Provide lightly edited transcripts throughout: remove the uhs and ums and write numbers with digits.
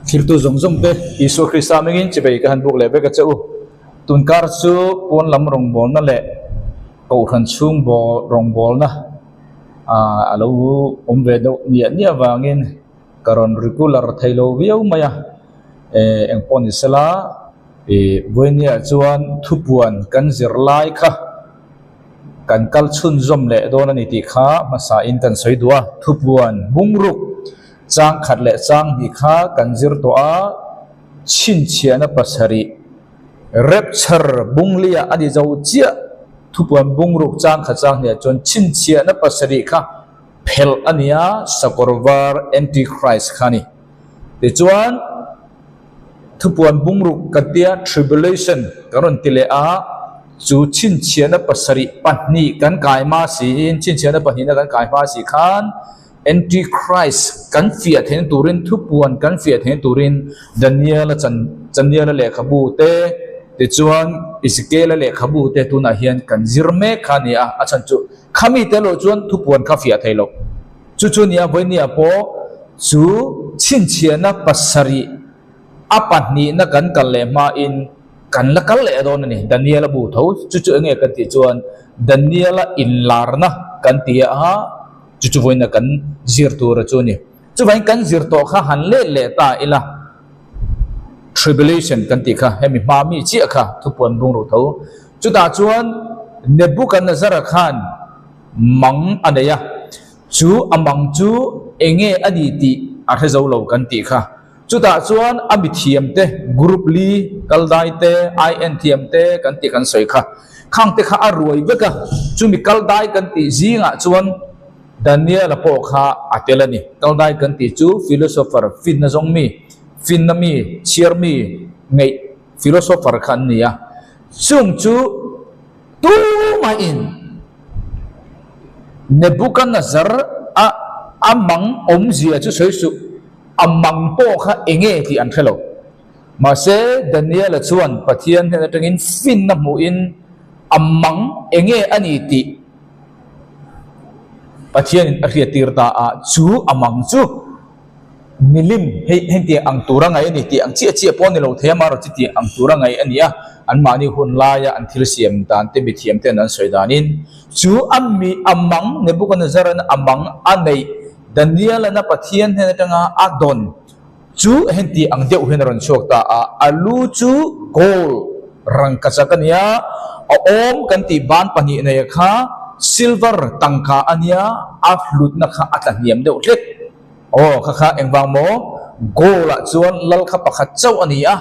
Thiltu zawng zawng te Isua Krista hmingin chibei ka han buk leh vek a che u. Tunkar chu pawn lam rawngbawlna leh kohhran chhung bawl rawngbawlna a lo awm ve deuh niah niah avangin ka rawn regular thei lo viau mai a. Engpawh ni sela ih vawinia chuan thupuan kan zir lai kha kan kal chhunzawm leh dawn a ni tih kha hmasa in kan sawi duh a. Thupuan bungruk chang khat leh chang hnih kha kan zir tawh a, chhinchhiahna pasarih rapture bunglia a ni zo chiah. Thupuan bungruk chang khat chang hnih ah chuan chhinchhiahna pasarih kha phelh a ni a, sakawr var antichrist kha a ni. Tichuan thupuan bungruk kan tia tribulation kan rawn ti leh a, chu chhinchhiahna pasarih pahnih kan kai hma siin chhinchhiahna pahnihna kan kai hma si khan Antichrist kan fiah theihna turin thupuan kan fiah theihna turin Daniel-a chan Daniel-a lehkhabu te tichuan Ezekiel-a lehkhabu te tunah hian kan zir mek kha a ni a, a chhan chu khami te erawh chuan thupuan kha fiah thei lo. Chu chu nia vawinia pawh chu chhinchhiahna pasarih a pahnihna kan kal leh hmain kan la kal leh dawn a ni. Daniel-a bu tho chu chu enge kan tih chuan Daniel-a inlarna kan ti a, chu chu vawiina kan zir tur a chu a ni. Chuvangin kan zir tawh kha han let leh ta ila tribulation kan tih kha hemi hma mi chiah kha thupuan bungruk tho. Chutah chuan Nebuchadnezzar-a khan mang a nei a, chu a mang chu eng nge a ni tih a hre zo lo kan tih kha. Chutah chuan a mithiam te, group li kaldai te, IN thiam te kan tih kan sawi kha. Khang te kha a ruai vek a, chumi kaldai kan tih zingah chuan Daniel-a pawh kha a tel a ni. Kaldai kan tih chu philosopher, finna zawng mi, finna mi, chhiar mi ngeih philosopher kha an ni a. Chung chu Tumahin Nebuchadnezzar a a mang awmzia chu sawi suh, a mang pawh kha eng nge tih an hre lo. Mahse, Daniel-a chuan Pathian hnen atangin finna hmuhin a mang eng nge a ni tih Pathianin a hriattir ta a, chu a mang chu Milim, hei hengtiang ang tura ngaih a ni tih ang chiah chiah pawh a ni lo thei a, amaherawh chu tih ang tura ngaih a ni a, anmahni hun laia an thil siam dan te mithiam ten an sawi danin chu a mi a mang Nebuchadnezzar-a'n a mang a neih Daniel-a'n a Pathian hnen atanga a dawn chu hengti ang deuh hian a rawn chhuak ta a, a lu chu gold rangkachak a nia, a awm kan tih ban pahnih nei kha silver tangka a nia, a hlutna kha a tla hniam deuh hlek. Aw, kha kha engvang maw? Gold ah chuan lal kha pakhat chauh a ni a,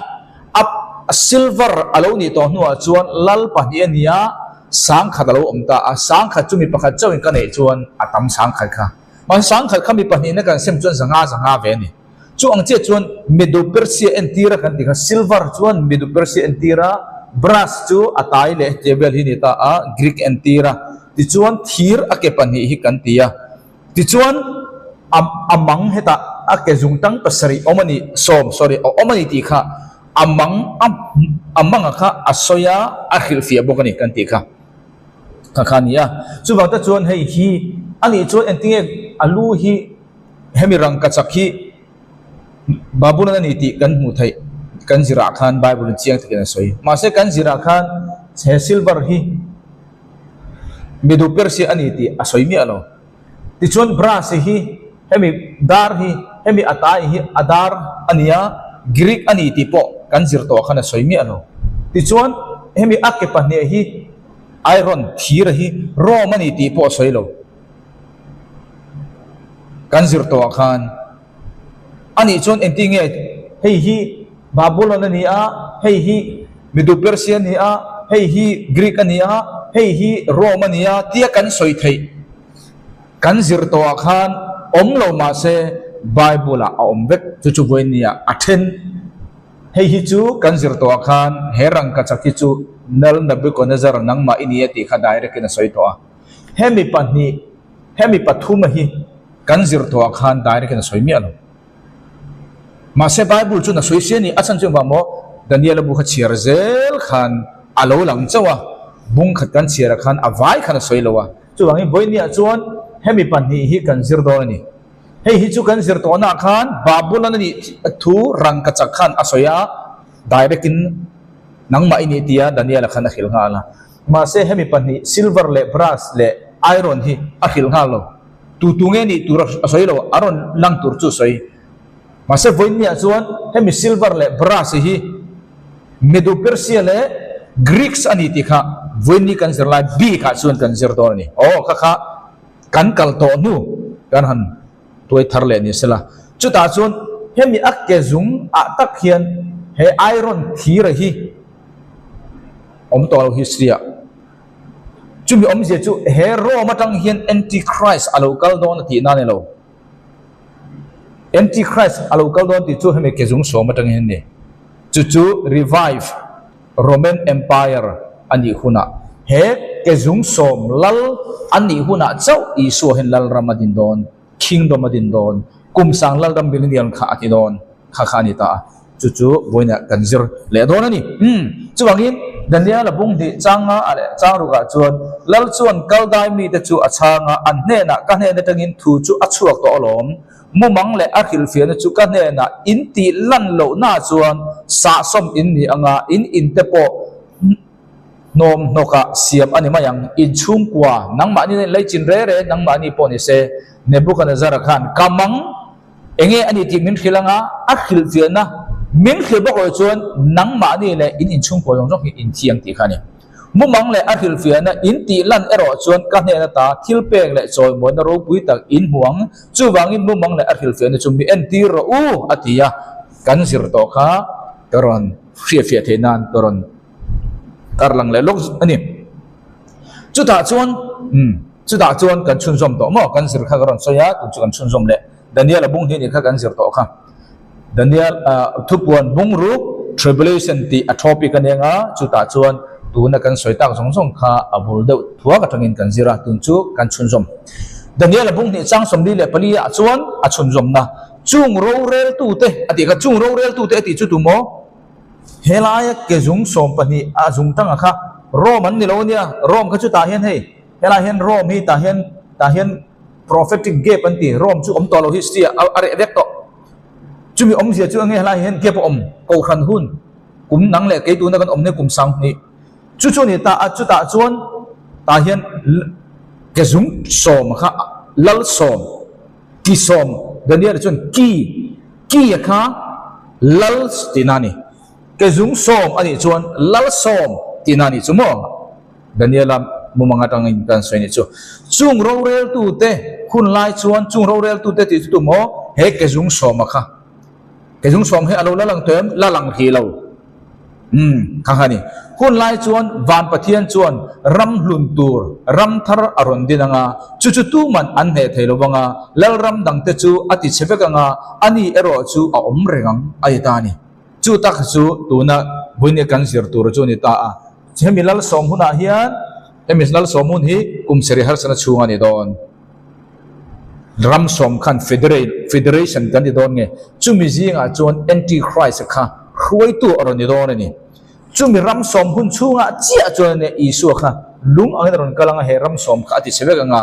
a silver a lo nih tawh hnuah chuan lal pahnih a ni a, sangkhat a lo awm ta a, sangkhat chu mi pakhat chauhin ka neih chuan a tam sangkhat kha. Mahse sangkhat kha mi pahnihna kan sem chuan zanga zanga ve a ni. Chu ang chiah chuan Medo-Persia entira kan tih kha silver chuan Medo-Persia entira, brass chu a tai leh hetiang vel hi a ni ta a, Greek entira. Tichuan thir a ke pahnih hi kan ti a. Tichuan, a a mang hetah a ke zungtang pasarih awm a ni, sawm, sorry, a awm a ni tih kha a mang a a manga kha a sawi a, a hrilhfiah bawk a ni kan tih kha kha kha a ni a. Chuvang te chuan hei hi a nih chuan engtinge a lu hi hemi rangkachak hi Babulon a ni tih kan hmuh theih kan zirah khan Bible in chiang takin a sawi. Mahse kan zirah khan he silver hi Midu Persia a ni tih a sawi miah lo. Tichuan brass hi hemi dar hi hemi a tai hi a dar a ni a, Greek a ni tih pawh kan zir tawh khan a sawi miah lo. Tichuan hemi a ke pahnih hi iron thir hi Rome a ni tih pawh a sawi lo. Kan zir tawh ah khan a nih chuan engtin nge hei hi Babylon a ni a, hei hi Midu Persia a ni a, hei hi Greek a ni a, hei hi Rome a ni a tia kan sawi theih kan zir tawh ah khan awm lo mah se Bible ah a awm vek chu chu vawiin nia a then hei hi chu kan zir tawh ah khan he rangkachak hi chu Nal Nebuchadnezzar nangmah i ni a tih kha direct in a sawi tawh a. Hemi pahnih, hemi pathuma hi kan zir tawh ah khan direct in a sawi miah lo. Mahse Bible chuan a sawi si a ni, a chhan chu engvang maw? Daniel-a bu kha chhiar zel khan a lo lang chauh a, bung khat kan chhiar ah khan a vai khan a sawi lo a. Chuvangin vawinia chuan hemi pahnih hi kan zir dawn a ni. Hei hi chu kan zir tawhnaah khan Babulon a nih thu rangkachak khan a sawi a, direct in nangmah i nih tia Daniel-a khan a hrilh nghal a. Mahse hemi pahnih silver leh brass leh iron hi a hrilh nghal lo. Tu tu nge nih tur a sawi lo, a rawn lang tur chu a sawi. Mahse vawiinniah chuan hemi silver leh brass hi Medo-Persia leh Greeks a ni tih kha vawiinni kan zir lai bikah chuan kan zir dawn a ni. Aw kha kha kan kal tawh hnu kan han tuai thar leh ni sela. Chutah chuan hemi a ke zung ah tak hian he iron thira hi awm tawh lo history ah. Chumi awmzia chu he Rome atang hian Antichrist a lo kal dawn a tihna a ni lo. Antichrist a lo kal dawn tih chu hemi ke zung sawm atang hian a ni. Chu chu revive Roman Empire a nih hunah he ke zung sawm lal a nih hunah chauh Isua hian lalram a din dawn, kingdom a din dawn, kum sang lalram millennial kha a ti dawn. Kha kha a ni ta a, chu chu vawiinah kan zir leh dawn a ni. Umm, chuvangin Daniel-a bung hnih changa a leh chang rukah chuan Lal chuan Kaldai mite chu a chhang a, an hnenah ka hnen atangin thu chu a chhuak tawh alawm. Mumang leh a hrilhfiahna chu ka hnenah in tih lan lohna chuan sahsawm in ni anga in inte pawh hnawm hnawkah siam a ni mai ang. In chhungkua, nangmahni nen leichin re re nangmahni pawh ni se, Nebuchadnezzar-a khan ka mang Enge a ni tih min hrilh anga a hrilhfiahna min hrilh bawk loh chuan nangmahni leh in inchhungkaw zawng zawng hi in thi ang tih kha a ni. Mumang leh a hrilhfiahna in tih lan erawh chuan ka hnen ata thil pek leh chawimawina ropui tak in hmu ang, chuvangin mumang leh a hrilhfiahna chu mi entir rawh u a ti a, kan zir tawh kha ka rawn hriatfiah theih nan ka rawn tarlang leh lawk a ni. Chutah chuan umm chutah chuan kan chhunzawm tawh maw? Kan zir kha ka rawn sawi a, tun chu kan chhunzawm leh. Daniel a bung hnih nih kha kan zir tawh kha. Daniel thupuan bung ruk tribulation tih a topic a nia nga, chutah chuan tuna kan sawi tak zawng zawng kha a bul deuh thuak atangin kan zir a, tun chu kan chhunzawm. Daniel a bung hnih chang 44 ah chuan a chhunzawmna chung roreltute a tih kha, chung roreltute a tih chu tu maw? Helaia ke zung 12 a zung tanga kha Rome an ni lo ania, Rome kha chutah hian hei helaiah hian Rome hi tah hian tah hian Prophetic gap an ti, Rome chu awm tawh lo history ah a reh vek tawh. Chumi awmzia chu enge helai hian gap a awm, Kohhran hun, kum nang leh kei tuna kan awm nia kum 2000. Chu chu a ni ta a, chutah chuan tah hian ke zung sawm kha lal sawm, ki sawm, Daniel chuan ki, ki a kha lal tihna a ni. Ke zung sawm a nih chuan lal sawm tihna a nih chu maw? Daniela mumang atangin kan sawi nih chu. Chung roreltute hun lai chuan chung roreltute tih chu tu maw? He ke zung sawma kha. Ke zung sawm hi a lo la lang tawh em? La lang hrih lo. Umm, kha kha a ni. Hun lai chuan Van Pathian chuan ram hlun tur ram thar a rawn din anga, chu chu tuman an hneh thei lo vang a, lalram dangte chu a ti chhe vek anga, ani erawh chu a awm reng ang a ti ta a ni. Chu tak chu tuna vawinia kan zir tur chu a ni ta a. Hemi lalsawm hunah hian hemi lalsawm hun hi kum sarih harsatna chhung a ni dawn. Ram sawm khan federation kan ti dawn nge chumi zingah chuan Antichrist kha hruaitu a rawn ni dawn a ni. Chumi ram sawm hun chhungah chiah chuan ania Isua kha lung angin a rawn kal anga he ram sawm kha a ti chhe vek anga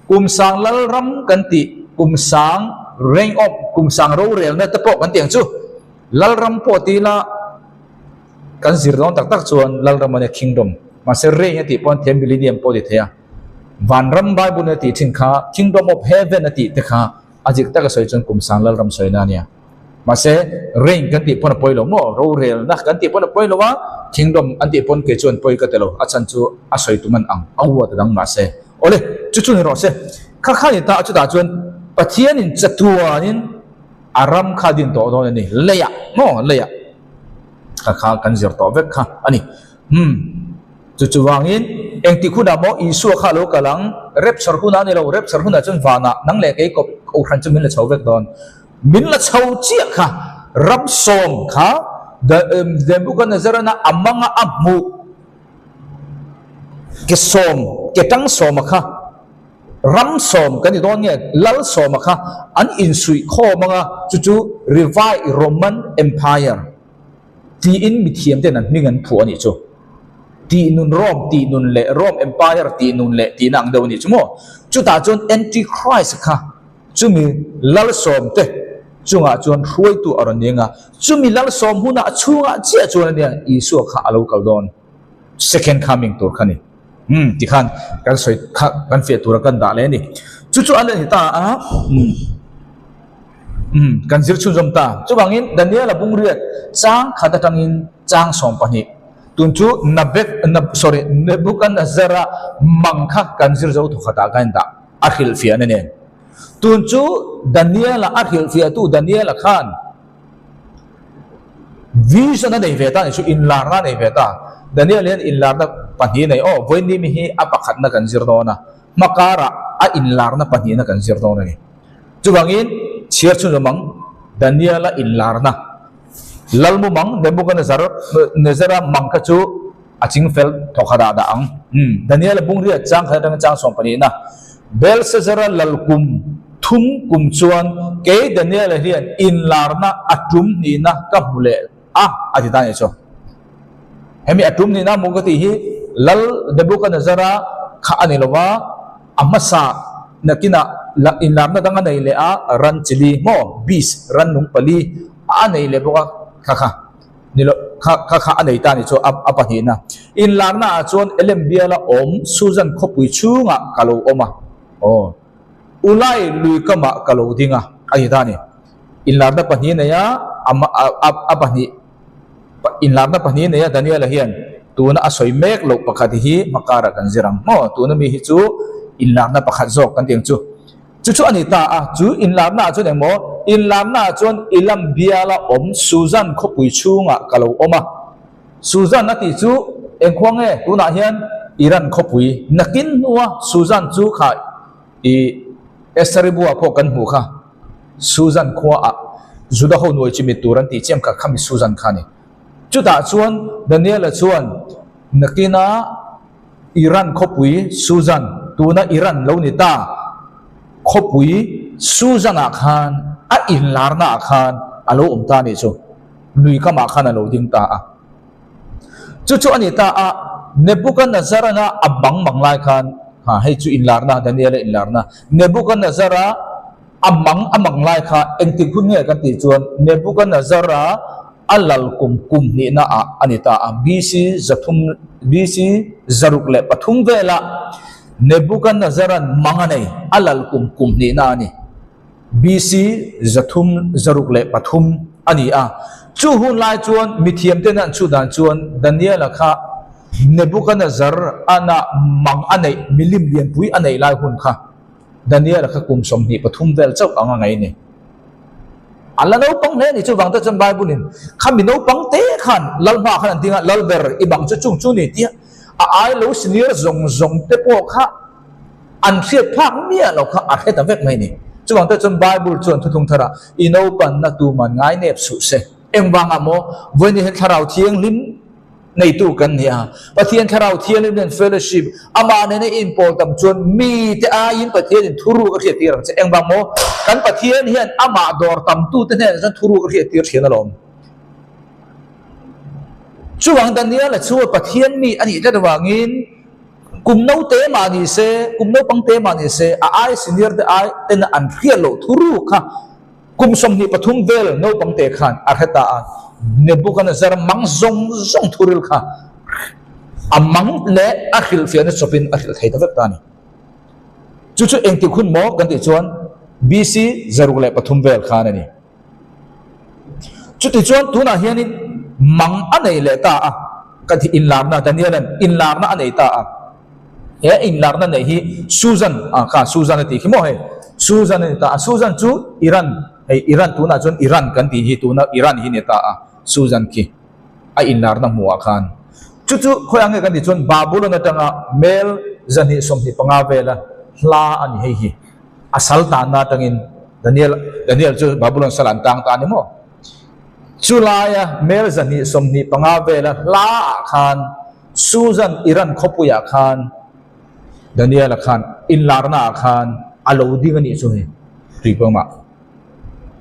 kum sang lalram kan tih kum sang reign of kum sang rorelna te pawh kan ti ang chu lalram pawh ti ila Kan zir dawn tak tak chuan Lalram ania Kingdom. Mahse reign a tih pawn thiam millennium pawh a ti thei a. Vanram Bible in a tih thin kha Kingdom of Heaven a tih te kha a zik taka sawi chuan kum sang Lalram sawina a nia. Mahse reign kan tih pawn a pawi lo maw? Rorelna kan tih pawn a pawi lo a, Kingdom an tih pawn kei chuan pawi ka ti lo. A chhan chu a sawi tum an ang a huat a dang mahse. Awle, chu chu ni rawh se. Kha kha ni ta a chutah chuan Pathianin chatuanin a ram kha din tawh dawn a ni. Leiah maw? Leiah. Kha kha kan zir tawh vek kha a ni. Umm. Chu chuvangin engtik hunah maw Isua kha a lo kal ang? Rapture hunah a ni lo, rapture hunah chuan vanah nang leh kei kawp kohhran chu min la chho vek dawn. Min la chho chiah kha ram sawm kha Nebuchadnezzar-a a manga a hmuh ke sawm, ke tang sawma kha Ram sawm kan ni dawn nge Lal sawma kha an insuih khawm anga chu chu Revived Roman Empire tiin mithiam ten an hming an phuah a nih chu. Tih nun Rome tih nun leh Rome Empire tih nun leh tihna ang deuh a nih chu maw. Chutah chuan Antichrist kha. Chumi lalsawmte chungah chuan hruaitu a rawn ning a, chumi lalsawm hunah chhungah chiah chuan a nia Isua kha a lo kal dawn, second coming tur kha ni. Umm tikhan kan sawi kha kan fiah tura kan dah leh a ni. Chu chu a la ni ta a, umm umm kan zir chhunzawm ta. Chuvangin Daniela bungriat chang khat atangin chang 12 tun chu Nabek sorry Nebuchadnezzar-a mang kha kan zir zo thawkhatah khan dah a hrilhfiahna nen. Tun chu Daniela a hrilhfiahtu Daniela khan Vision a nei ve ta nih chu inlarna a nei ve ta. Daniel hian inlarna pahnihna nei aw, vawiin mi hi a pakhatna kan zir dawn a, hma karah a inlarna pahnihna kan zir dawn a ni. Chuvangin chhiar chhunzawm ang Daniela inlarna Lalmumang Nebuchadnezzar Nezzara mang kha chu a ching fel thawkhat ah dah ang. Umm, Daniel-a bungriat chang khat atanga chang 12 na Belshazzar-a lal kum thum kum chuan kei Daniel-a hian inlarna a tum hnihna ka hmu leh a, a ti ta nih chu. Hemi a tum hnihna hmu ka tih hi Lal Nebuchadnezzar-a kha a ni lo va, a hmasa nakinah inlarna dang a nei leh a, ran chili maw, beast, rannung pali a nei leh bawk a, kha kha. Ni lo, kha kha kha a nei ta ni chu a a pahnihna. Inlarna ah chuan Elem biala awm Susan khawpui chhungah ka lo awm a, aw, Ulai lui kamah ka lo ding a, a ti ta ni. Inlarna pahnih nei a, a a a pahnih inlarna pahnih nei a Daniela hian tuna a sawi mek loh pakhat hi hmakara kan zir ang maw? Tuna mi hi chu inlarna pakhat zawk kan ti ang chu. Chu chu a ni ta a, chu inlarnaah chuan engmaw? Inlarnaah chuan Elam biala awm Susan khawpui chhungah ka lo awm a. Susan a tih chu engkhua nge? Tunah hian Iran khawpui nakin hnua Susan chu kha i Esaribuah pawh kan hmuh kha. Susan khuaah Juda ho nuai chimit tur an tih chiam kha khami Susan kha a ni. Chutah chuan Daniela chuan nakina Iran khawpui Susan, tuna Iran lo ni ta, khawpui Susan-ah khan a inlarnaah khan a lo awm ta a nih chu, lui kamah khan a lo ding ta a. Chu chu a ni ta a, Nebuchadnezzar-a a bang mang lai khan, ha hei chu inlarna, Daniel-a inlarna, Nebuchadnezzar-a a mang a mang lai kha engtik hun nge kan tih chuan Nebuchadnezzar-a A lal kum kum hnihna ah a ni ta a, BC 300, BC 603 velah Nebuchadnezzar-a'n mang a nei, a lal kum kum hnihna a ni. BC 363 a ni a. Chu hun lai chuan mithiamten an chhut dan chuan Daniel-a kha Nebuchadnezzar-a'n a mang a neih, milim lianpui a neih lai hun kha Daniel-a kha kum 23 vel chauh ang a ngaih a ni. A la naupang hle a ni. Chuvang te chuan Bible-in kha mi naupang te khan lal hmaah khan an ding a, Lal ber i bang chu chung chu ni tia a ai lo senior zawng zawng te pawh kha an hriat phak miah lo kha a hre ta vek mai a ni. Chuvang te chuan Bible chuan thuthlung tharah i naupanna tuman ngai nep suh se. Engvangah maw vawiin hian Thlarau Thianghlim neitu kan ni a, Pathian Thlarau Thianghlim nen fellowship, amah nena i inpawl tam chuan mite aiin Pathianin thuruk a hriattir ang che. Engvang maw? Kan Pathian hian amah dawr tamtute hnenah chuan thuruk a hriattir thin alawm. Chuvang Daniela chu Pathian mi a nih tlat avangin kum naute mah ni se, kum naupang te mah ni se, a ai senior te ai tena an hriat loh thuruk kha Kum 23 vel naupang te khan a hre ta a, Nebuchadnezzar mang zawng zawng thuril kha a mang leh a hrilhfiahna chawpin a hrilh thei ta vek ta a ni. Chu chu engtik hun maw kan tih chuan BC 603 vel khan a ni. Chuti chuan tunah hianin mang a nei leh ta a, kan tih inlarna, Daniel-a'n inlarna a nei ta a. He inlarna neih hi Susan ah kha Susan a tih khi maw hei Susan a ni ta a Susan chu Iran hei Iran tunah chuan Iran kan tih hi tuna Iran hi ni ta a Susan khi a inlarna hmuh ah khan chu chu khawi ang nge kan tih chuan Babylon atanga mel 225 vela hla a ni hei hi a sal tanna atangin Daniel Daniel chu Babylon sal an tang ta a ni maw chulaia mel 225 vela hla ah khan Susan Iran khawpuiah khan Daniel-a khan inlarna ah khan a lo ding a nih chu hei tuipangah.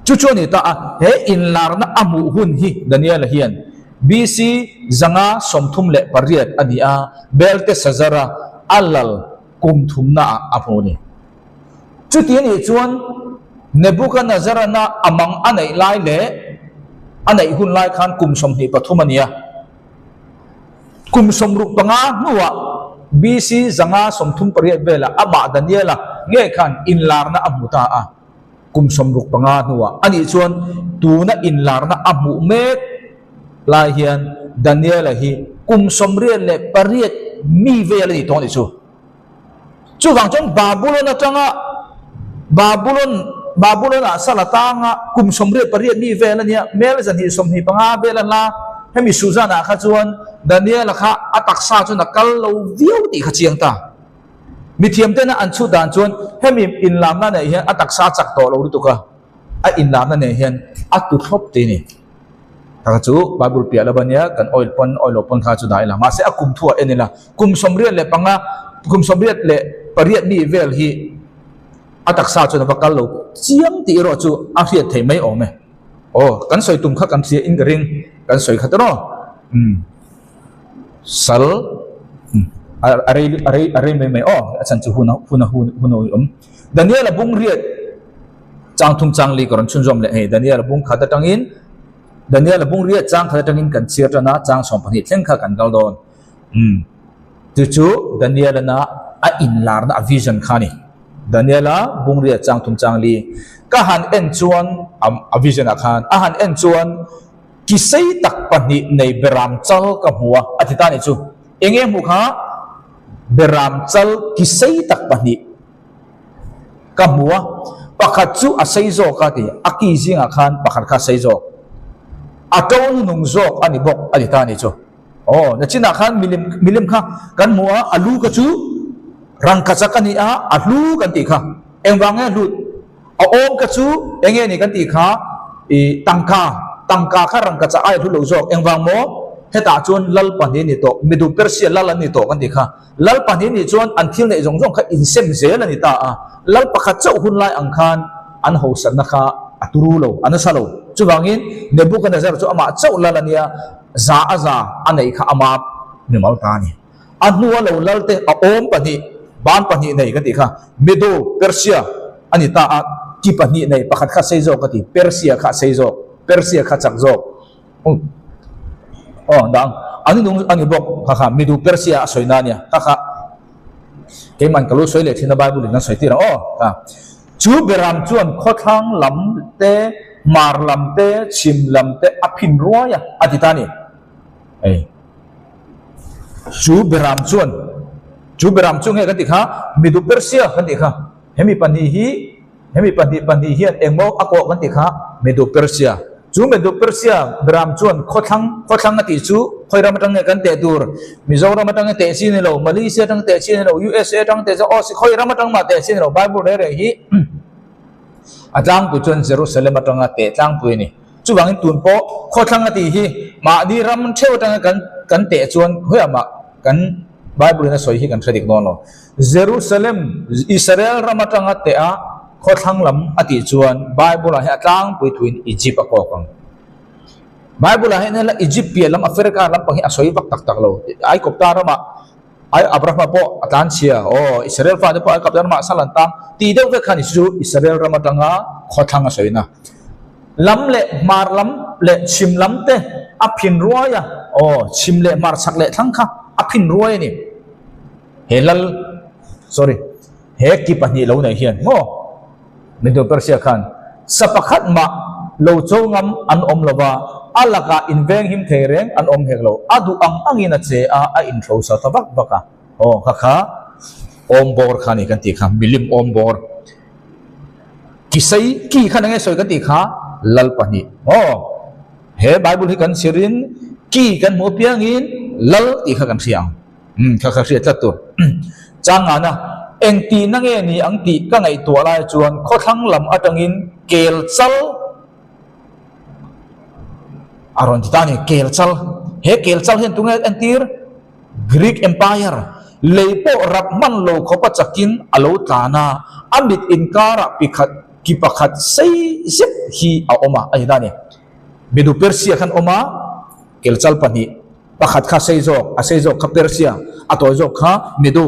Chu chu a ni ta a, he inlarna a hmuh hun hi Daniel-a hian BC 538 a ni a, Belteshazzar-a a lal kum thumna ah a hmu a ni. Chuti a nih chuan. Nebuchadnezzar-ana a mang a neih lai leh a neih hun lai khan kum 23 a ni a. Kum 65 hnuah BC 138 velah amah Daniela nge khan inlarna a hmu ta a. Kum 65 hnuah a nih chuan tuna inlarna a hmuh mek lai hian Daniela hi kum 88 mi vel a ni tawh a nih chu. Chuvang chuan Babulon atanga Babulon Babulon-ah sal atanga kum 88 mi vel a nia, mel 225 vel a hla. Hemi Susan-ah kha chuan Daniel-a kha a taksa chuan a kal lo viau tih kha chiang ta. Mithiamtena an chhut dan chuan hemi inlamna neih hian a taksa a chak tawh lo lutuk a, a inlamna neih hian a tu thlawp tih a ni. Kha chu Bible piah lo ania, kan oil pawn oil lo pawn kha chu dah ila. Mahse a kum thuah en ila, kum 88, kum 88 mi vel hi a taksa chuan a va kal lo chiang tih erawh chu a hriat theih mai awm e. Aw, kan sawi tum kha kan hria in ka ring, kan sawi khat erawh. Umm. Sal a rei a rei a rei mai mai aw a chhan chu hun a hun a hun hun a awm. Daniel a bung riat chang thum chang li ka rawn chhunzawm leh hei Daniel a bung khat atangin Daniel a bung riat chang khat atangin kan chhiar tan a chang 12 thleng kha kan kal dawn. Umm chu chu Daniel ana a inlarna a vision kha a ni. Daniel a bung riat chang thum chang li ka han en chuan a vision ah khan a han en chuan Ki sei tak pahnih nei beram chal ka hmu a, a ti ta nih chu. Eng nge hmuh kha? Beram chal ki sei tak pahnih ka hmu a, pakhat chu a sei zawk a ti, a ki zingah khan pakhat kha a sei zawk. A to nung zawk a ni bawk a ti ta nih chu. Aw, nachinah khan milim milim kha kan hmu a, a lu kha chu rangkachak a ni a, a hlu kan tih kha. Engvang nge a hlut? A awm kha chu eng nge ni kan tih kha i tangka, tangka kha rangkachak ai hlu lo zawk. Engvang maw? Hetah chuan lal pahnih ni tawh, midu Persia lal an ni tawh kan tih kha. Lal pahnih nih chuan an thil neih zawng zawng kha insem zel a ni ta a. Lal pakhat chauh hun lai ang khan an hausatna kha a turu lo, a nasa lo. Chuvangin Nebuchadnezzar chu amah chauh lal a nia, za a za a neih kha ama mimal ta a ni. A hnua lo lal te a awm pahnih, ban pahnih nei kan tih kha Medo, Persia a ni ta a, ki pahnih nei pakhat kha sei zawk ka ti, Persia kha a sei zawk, Persia kha chak zawk. Aw dang an nung a ni bawk kha kha Medo Persia a sawi na ania kha kha keiman ka lo sawi leh thin a Bible in an sawi tir ang aw kha. Chu beram chuan khawthlang lam te, hmar lam te, chhim lam te a phin ruai a, a ti ta a ni. Hei. Chu beram chuan, chu beram chu nge kan tih kha, Midu Persia kan tih kha, hemi pahnih hi, hemi pahnih pahnih hian engmaw a kawh kan tih kha, Midu Persia. Chu Midu Persia beram chuan khawthlang, khawthlang a tih chu khawi ram atang nge kan teh tur, Mizoram atang nge teh chi ni lo, Malaysia atang teh chi ni lo, USA atang teh chi, aw si khawi ram atang mah teh chi ni lo, Bible reh reh hi a tlangpui chuan Jerusalem atanga teh tlangpui a ni. Chuvangin tun pawh khawthlang a tih hi mahni ram theuh atanga kan kan teh chuan khawiah mah kan Bible in a sawi hi kan hre dik dawn lo. Jerusalem, Israel ram atanga teh a khawthlang lam a tih chuan Bible ah hian a tlangpui thuin Egypt a kawk ang. Bible ah hian hela Egypt piah lam Africa lampang hi a sawi vak tak tak lo. Aikawpta ramah Ai Abrahama pawh a tlan chhia, aw, Israel fate pawh Aikawpta ramah sal an tang tih deuh vek khan chu Israel ram atanga khawthlang a sawina. Lam leh hmar lam leh chhim lam te a phin ruai a, aw, chhim leh hmar chhak leh thlang kha a phin ruai a ni. He lal, sorry, he ki pahnih lo nei hian maw Medo Persia khan sa pakhat mah lo cho ngam an awm lo va, a lakah inveng him thei reng an awm hek lo, a duh ang angin a che a, a inhrosa ta vak vak a, aw kha kha awm bawr kha a ni kan tih kha, milim awm bawr. Ki sei, ki khan enge sawi kan tih kha lal pahnih maw? He Bible hi kan chhirin ki kan hmuh apiangin lal tih kha kan hria ang. Umm kha kha hriat tlat tur. Changana, eng tihna nge ni ang tih ka ngaihtuah lai chuan khawthlang lam atangin kel chal a rawn ti ta a ni, kel chal. He kel chal hian tunge entir? Greek Empire lei pawh rap hman lo khawpa chakin a lo tlan a, a mit inkarah pikhat ki pakhat sei zet hi a awm a, a ni ta a ni. Medo Persia khan awm a, kelchal pahnih, pakhat kha sei zawk, a sei zawk kha Persia, a tawi zawk kha Medo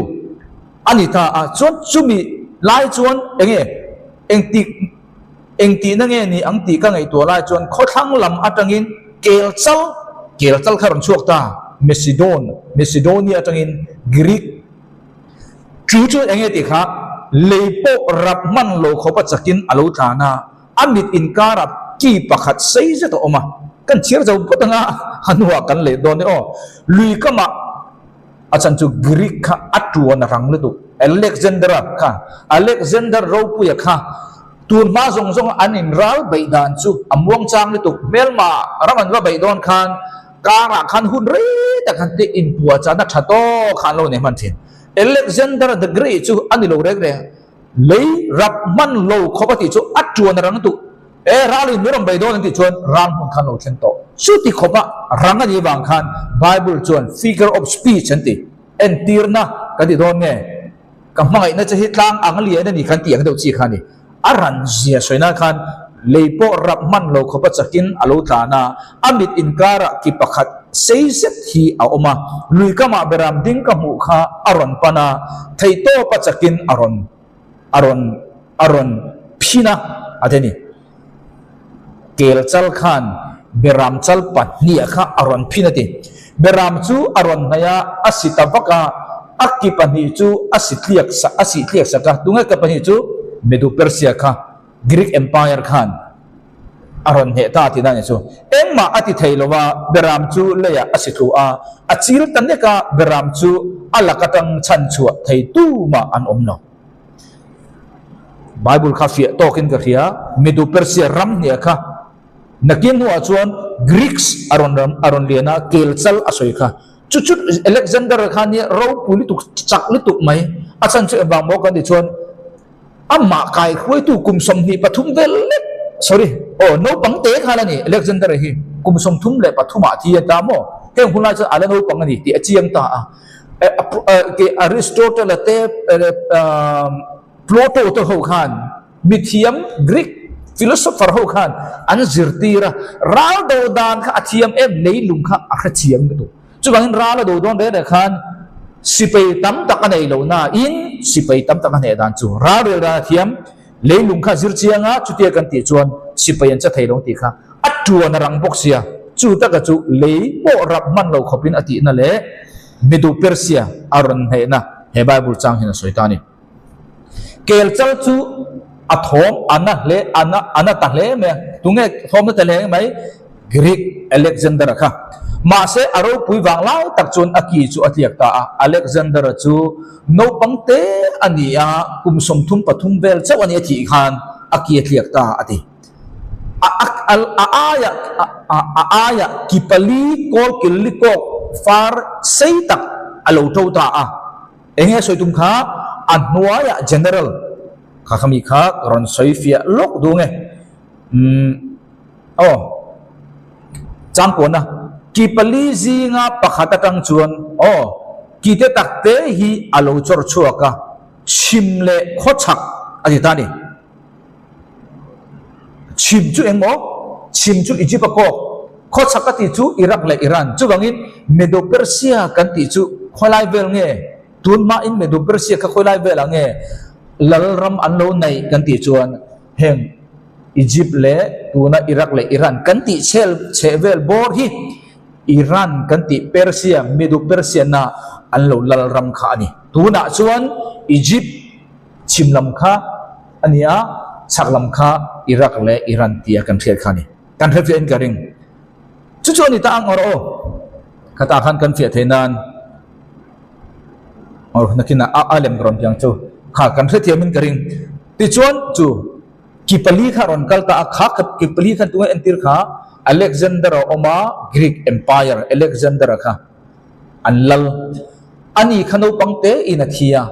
a ni ta a, chuan chumi lai chuan eng nge engtik. Engtihna nge ni ang tih ka ngaihtuah lai chuan khawthlang lam atangin kel chal, kel chal kha rawn chhuak ta, Macedon, Macedonia atangin Greek chu chu eng nge tih kha lei pawh rap hman lo khawpa chakin a lo tlan a, a mit inkarah ki pakhat sei zet a awm a, kan chhiar zo phawt anga a hnuah kan leh dawn e aw. Lui kamah a chan chu Greek kha a tuan a rang lutuk, Alexander-a kha, Alexander ropuia kha tun hma zawng zawng an inral beih dan chu a muang chang lutuk, hmelma ram an va beih dawn khan karah khan hun rei tak han tih inpuah chahna tha tawk kha an lo nei hman thin. Alexander the Great chu a ni lo reng reng. Lei rap hman lo khawp a tih chu a tuan a rang duh. E ral in min rawn bei dawn an tih chuan ral hmun khan lo thleng tawh. Chuti khawpa rang a nih vang khan Bible chuan figure of speech an ti. Entirna kan ti dawn nge? Ka hmangaihna che hi tlang ang lian a ni khan tih ang deuh chi kha a ni. A ran zia sawi nan khan lei pawh rap hman lo khawpa chakin a lo tlan a, a mit inkarah ki pakhat sei zet hi a awm a, lui kamah beram ding ka hmuh kha a rawn pan a, theihtawpa chakin a rawn a rawn a rawn phin a, a ti a ni. Kel chal khan beram chal pahnih kha a rawn phin a ti. Beram chu a rawn hnaih a, a si ta vak a, a ki pahnih chu a si tliak sak a sih tliak sak a, tunge ki pahnih chu Medo-Persia kha Greek Empire khan a rawn hneh ta tihna a ni chu. Engmah a ti thei lo a, beram chu leiah a si thlu a, a chil ta nek a, beram chu a lak atang chhan chhuah thei tumah an awm lo. Bible kha fiah tawkin ka hria, Medo-Persia ram hniah kha nakin hnuah chuan Greeks a rawn ram a rawn lian a, kel chal a sawi kha. Chu chu Alexander kha nia ropui lutuk, chak lutuk mai, a chhan chu engvang maw kan tih chuan Amah kaihruaitu kum 23 vel lek, sorry, aw naupang te khan a ni, Alexander hi kum 33 ah thi a ta maw? Heng hun lai chuan a la naupang a ni tih a chiang ta a. Aristotle-a te Plato te ho khan mithiam Greek philosopher ho khan an zirtir a, ral do dan kha a thiam em leilung kha a hrechiang lutuk. Chuvangin ral a do dawn reng reng khan sipai tam tak a nei lo nain sipai tam tak a hneh dan chu ral rel dan a thiam, leilung kha zir chiang a, chutia kan tih chuan sipai an che thei lo tih kha a tuan a rang bawk sia. Chu taka chu lei pawh rap hman lo khawpin a tihna leh Medo Persia a rawn hnehna he Bible chang hian a sawi ta a ni. Kel chal chu a thawm a na hle a na a na ta hle mai a, tunge thawm na ta hle mai? Greek Alexander-a kha. Mahse a ropui vang lai tak chuan a ki chu a tliak ta a, Alexander-a chu naupang te a ni a, kum 33 vel chauh a ni a thih khan a ki a tliak ta a ti. A a a aia a a aia ki pali kawl kil likawk far sei tak a lo to ta a. Enge a sawi tum kha a hnuaiah general kha kha mi kha ka rawn sawi fiah lawk duh nge umm aw changkuana ki pali zinga pakhat atang chuan aw ki te tak te hi a lo chawr chhuak a chhim leh khawchhak a ti ta a ni. Chhim chu engmaw? Chhim chu Egypt a kawk. Khawchhak a tih chu Iraq leh Iran. Chuvangin Medo-Persia kan tih chu khawilai vel nge? Tun hmain Medo-Persia kha khawilai velah nge lal ram an lo neih kan tih chuan heng Egypt leh tuna Iraq leh Iran kan tih chhel chheh vel bawr hi Iran kan tih Persia, Medo-Persia na an lo lal ram kha a ni. Tunah chuan Egypt Chhim lam kha a ni a, chhak lam kha Iraq leh Iran tia kan hriat kha a ni. Kan hre fiahin ka ring. Chu chu a ni ta ang awrh aw. Khatah khan kan fiah thei nan awrh nakinah a a lem ka rawn piang chu kha kan hrethiamin ka ring. Tichuan chu ki pali kha a rawn kal ta a, kha ki pali khan tunge entir kha Alexander a awm a, Greek Empire Alexander-a kha. An lal. Ani kha naupang te in a thi a,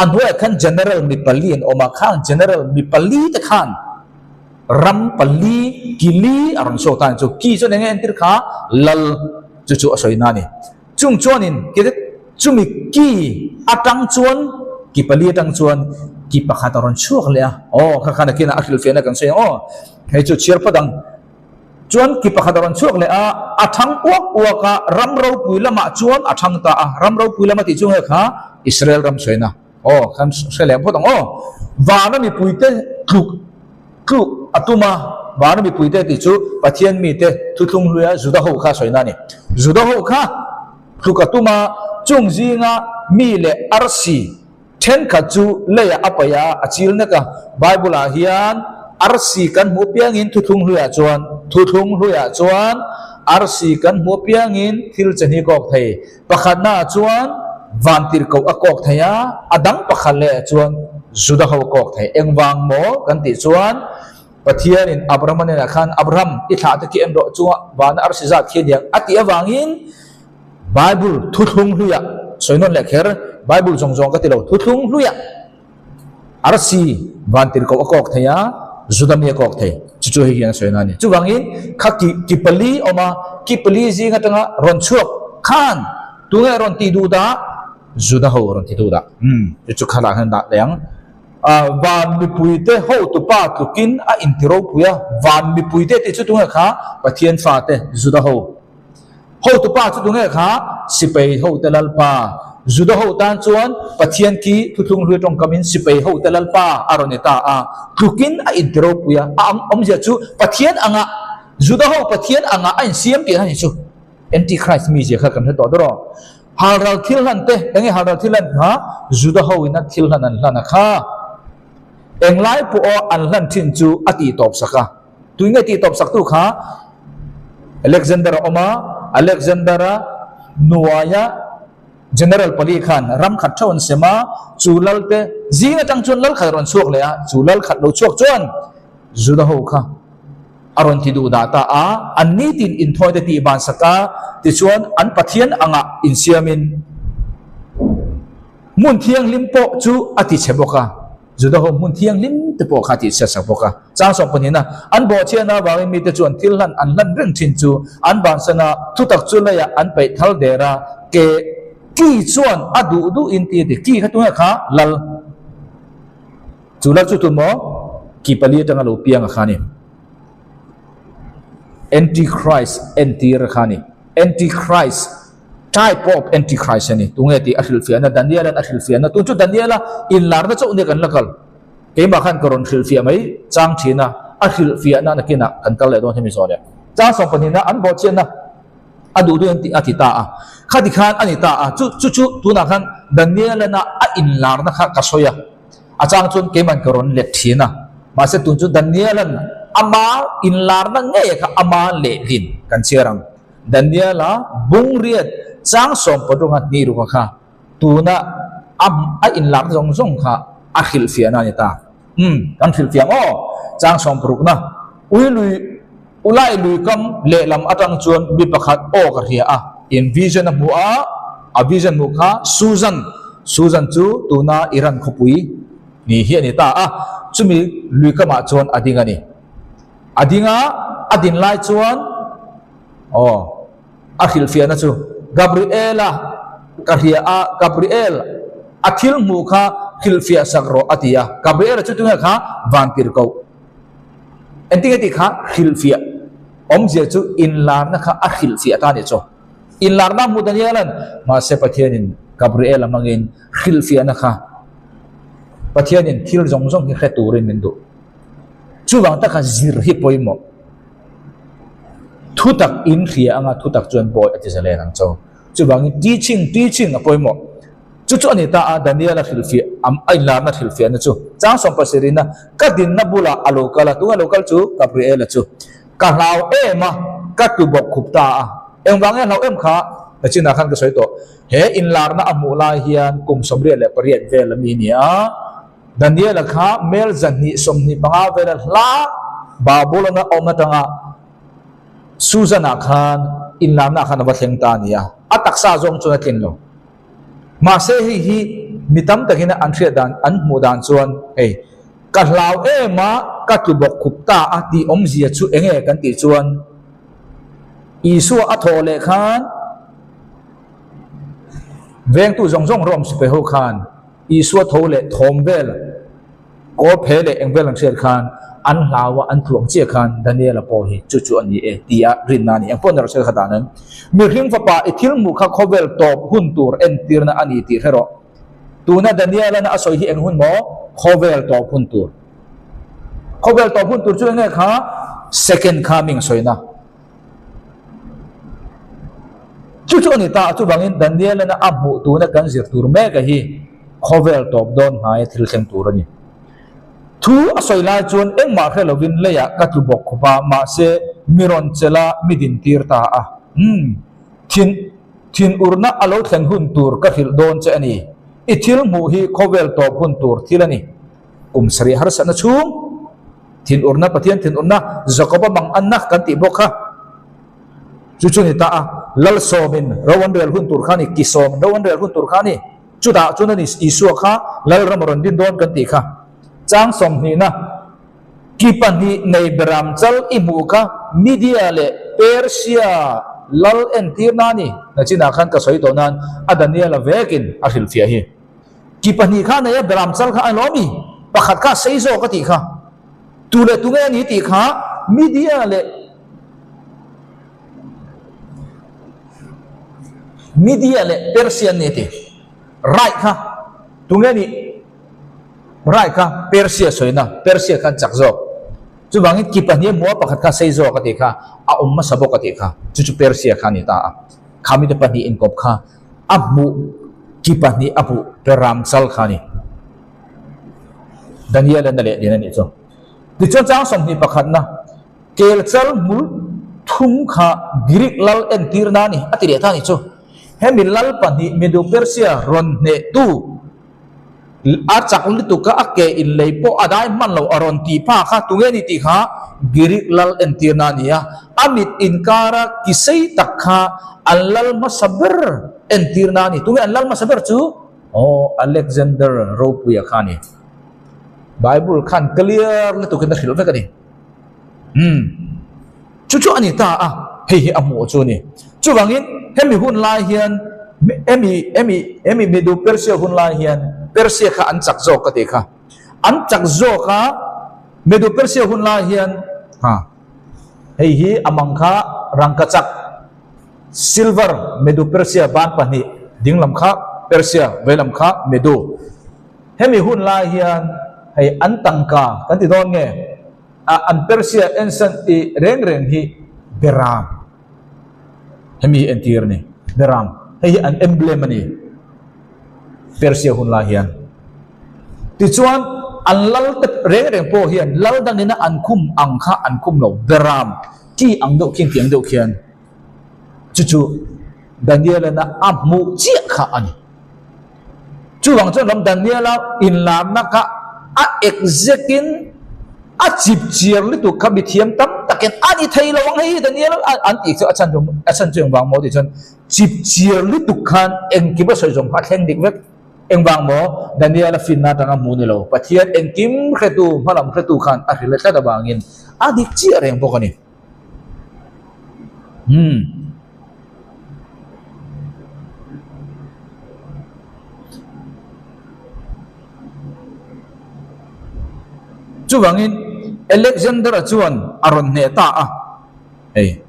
a hnuaiah khan General mi pali an awm a, khang General mi pali te khan ram pali ki li a rawn sawi ta a ni chu. Ki chuan eng nge entir kha lal chu chu a sawi na a ni. Chung chuanin ki chumi ki atang chuan ki pali atang chuan ki pakhat a rawn chhuak leh a, aw kha khan a kinah a hrilhfiahna kan sawi ang aw, hei chu chhiar phawt ang. Chuan ki pakhat a rawn chhuak leh a, a thang uak uak a, ram ropui lamah chuan a thang ta a, ram ropui lama tih chu nge kha Israel ram sawiin a, aw kan hre leh phawt ang aw, vana mipuite tluk. Tluk a tum a, vana mipuite tih chu Pathian mite thuthlung hluia Juda ho kha sawi na a ni. Juda ho kha tluk a tum a, chung zinga mi leh arsi thenkhat chu leiah a paih a, a chil nek a. Bible-ah hian arsi kan hmuh piangin thuthlung hluiah chuan thuthlung hluiah chuan arsi kan hmuh piangin thil che hni kawk thei. Pakhatnaah chuan vantirhkoh a kawk thei a, a dang pakhat lehah chuan Juda ho a kawk thei. Engvang maw kan tih chuan Pathianin Abrahama hnenah khan, Abraham, i thlah te khi en rawh, chungah vana arsi zat khi a niang a tih avangin Bible thuthlung hluiah, sawi nawn leh kher, Bible zawng zawng ka ti lo, thuthlung hluiah arsi vantirhkoh a kawk thei a, Juda mi a kawk thei. Chu chu hei hian a sawi na a ni. Chuvangin kha ki ki pali awm a, ki pali zing atanga rawn chhuak khan tunge rawn tih duh dah? Juda ho rawn ti duh dah. Umm, chu chu khalah hian dah leh ang. Ah, van mipuite hotupa tlukin a inti ropui a, van mipuite tih chu tunge kha? Pathian fate, Juda ho. Hotupa chu tunge kha? Sipai hote Lalpa. Juda ho tan chuan Pathian khi thuthlung hlui tawngkamin sipai hote Lalpa a rawn ni ta a. Tlukin a inti ropui a, a ang awmzia chu Pathian anga Juda ho Pathian anga a insiam tih a ni chu. Antichrist mizia kha kan hre tawh dawr aw. Halral thil hlan te, enge halral thil hlan kha? Juda ho ina thil hlan an hlan a kha. Englai pawh aw an hlan thin chu a tih tawp sak a. Tui nge tih tawp saktu kha Alexander a awm a, Alexander-a hnuaia General pali khan ram khat theuh an sem a, chu lalte zing atang chuan lal khat a rawn chhuak leh a, chu lal khat lo chhuak chuan Juda ho kha a rawn ti duh dah ta a, an nitin inthawi te tih ban sak a, tichuan an Pathian angah insiamin hmun thianghlim pawh chu a ti chhe bawk a. Juda ho hmun thianghlim te pawh kha tih chhiat sak bawk a. Chang sawm pahnihna, an bawhchhiahna avangin mite chuan thil hlan an hlan reng thin chu an bansan a, thutak chu leiah an peih thal der a, ke ki chuan a duh duh in ti a ti. Ki kha tunge kha? Lal. Chu lal chu tun maw? Ki pali atanga lo piang a kha a ni. Antichrist entir a kha a ni. Antichrist. Type of Antichrist a ni. Tunge tih a hrilhfiahna Daniel-a'n a hrilhfiahna tun chu Daniel-a inlarna chauh nia kan la kal. Keimah khan ka rawn hrilhfiah mai chang thin a, a hrilhfiahna nakinah kan kal leh dawn hemi zawh leh. Chang sawm pahnihna an bawhchiatna a duh duh tih a ti ta a. Khati khan a ni ta a, chu chu chu tunah khan Daniel-ana a inlarna kha ka sawi a. A chang chuan keiman ka rawn let thin a, mahse tun chu Daniel-a'n ama inlarna ngei kha ama lehlin kan chhiar ang. Daniela bungriat chang sawm pathunga hnih ruka kha tuna a a inlak zawng zawng kha a hrilhfiahna a ni ta. Umm, kan hrilhfiah ang aw! Chang sawm parukna, Ui lui, Ulai lui kam lehlam atang chuan mi pakhat aw ka hria a, in vision a hmu a, a vision hmuh kha Susan, Susan chu tuna Iran khawpui ni hi a ni ta a, chumi lui kamah chuan a ding a ni. A ding a, a din lai chuan aw a hrilhfiahna chu Gabriela ka hria a, Gabriel a thil hmuh kha hrilhfiah sak rawh a ti a. Gabriela chu tunge kha vantirhkoh. Engtin nge tih kha hrilhfiah awmzia chu inlarna kha a hrilhfiah ta a nih chu. Inlarna hmuh Daniela'n mahse Pathianin Gabriela hmangin hrilhfiahna kha Pathianin thil zawng zawng hi hre turin min duh. Chuvang taka zir hi pawimawh. Thutak in hria anga thutak chuan bawi a ti zalen ang cho. Chuvangin teaching, teaching a pawimawh. Chu chu a ni ta a, Daniel-a hrilhfiah, a inlarna hrilhfiahna chu. Chang sawm pasarihna, ka dinna bulah a lo kal a, tunga lo kal chu Gabriel-a chu. Ka hlau em a, ka tlu bawk khup ta a. Engvang nge hlau em kha? Nachinah khan ka sawi tawh. He inlarna a hmuh lai hian kum 88 vel a mi ni a. Daniela kha mel zahnih 25 vela hla Babulon-a awm atanga Susan-ah khan inlarna khan a va thleng ta a ni a, a taksa zawng chuan a tlin lo. Mahse hei hi mi tam takin an hriat dan, an hmuh dan chuan hei ka hlau em a, ka tlu bawk khup ta a tih awmzia chu enge kan tih chuan Isua a thawh leh khan vengtu zawng zawng Rome sipai ho khan Isua tho leh thawm vel, kawl phe leh eng vel an hriat khan an hlau a, an tluang chiah khan Daniela pawh hi chu chu a ni e tia rinna a ni. Engpawh ni rawh se kha dan an mihring fapa i thil hmuh kha khawvel tawp hun tur entirna a ni tih hre rawh. Tuna Daniela na a sawi hi eng hun maw? Khawvel tawp hun tur. Khawvel tawp hun tur chu eng nge kha? Second coming sawina. Chu chu a ni ta, chuvangin Daniel-a a hmuh tuna kan zir tur mek a hi khawvel tawp dawn hnaia thil thleng tur a ni. Thu a sawi lai chuan engmah hre lovin leiah ka tlu bawk khawp a, mahse mi rawn chelh a, mi dintir ta a. Umm, thin, thinurna a lo thlen hun tur ka hrilh dawn che a ni. I thil hmuh hi khawvel tawp hun tur thil a ni. Kum sarih harsatna chhung. Thinurna, Pathian thinurna, Jakoba mang anna kan tih bawk kha chu chu ni ta a, Lalsawmin ro an rel hun tur kha a ni, Kisawmin ro an rel hun tur kha a ni. Chutah chuan a ni Isua kha Lalram a rawn din dawn kan tih kha. Chang sawmhnihna, Ki pahnih nei beram chal i hmuh kha Media leh Persia lal entirna a ni. Nachinah khan ka sawi tawh nan a Daniela vekin a hrilhfiah hi. Ki pahnih kha nei a beram chal kha a lawm i, pakhat kha a sei zawk a tih kha. Tu leh tu nge a ni tih kha media leh media leh Persia an ni a ti. Right kha tu nge nih? Right kha Persia sawina, Persia khan chak zawk. Chuvangin ki pahnih a hmu a, pakhat kha a sei zawk a tih kha, a awm hmasa bawk a tih kha. Chu chu Persia kha a ni ta a. Kha mite pahnih inkawp kha a hmuh ki pahnih a hmuh Peram chal kha a ni. Daniel a na leh din a nih chu. Tichuan chang 21 pakhatna kel chal hmul thum kha Greek lal entirna a ni a ti leh ta a nih chu. Hemi lal pahnih Medo Persia rawn hnehtu A chak lutuk a, a ke in lei pawh a dai hman lo a rawn tih pha kha tunge ni tih kha Girik lal entirna a ni a, a mit inkara ki sei tak kha an lal hmasa ber entirna a ni. Tunge an lal hmasa ber chu? Aw, Alexander Ropuia kha a ni. Bible khan clear lutukin a hrilh vek a ni. Umm. Chu chu a ni ta a, hei hi a hmuh chu a ni. Chuvangin hemi hun lai hian, hemi, hemi, hemi Medo Persia hun lai hian Persia kha an chak zawk ka tih kha. An chak zawk a, Medo Persia hun lai hian, ha, hei hi a mang kha rangkachak, silver, Medo Persia ban pahnih, dinglam kha Persia, veilam kha Medo. Hemi hun lai hian hei an tangka kan ti dawn nge? A an Persia ensan i reng reng hi Beram hemi hi entir a ni. Beram hei hi an emblem a ni Persia hun lai hian. Tichuan an lal te reng reng pawh hian lal dangina an khum ang kha an khum lo Beram ki ang deuh khian ti ang deuh khian chu chu Daniel-a a hmuh chiah kha a ni. Chuvang chuan ram Daniela inlarna kha a exact in a chip chiar lutuk kha mithiam tam takin a ni thei lo ang hei hi Daniel an tih chu a chhan chu a chhan chu engvang maw tih chuan chip chiar lutuk khan engkim a sawi zawng kha a thleng dik vek. Engvang maw Daniela finna atanga hmu ni lo Pathian engkim hretu hmalam hretu khan a hrilh tlat avangin a dik chiah reng bawk a ni. Umm. Chuvangin Alexander-a chuan a rawn hneh ta a, Hei,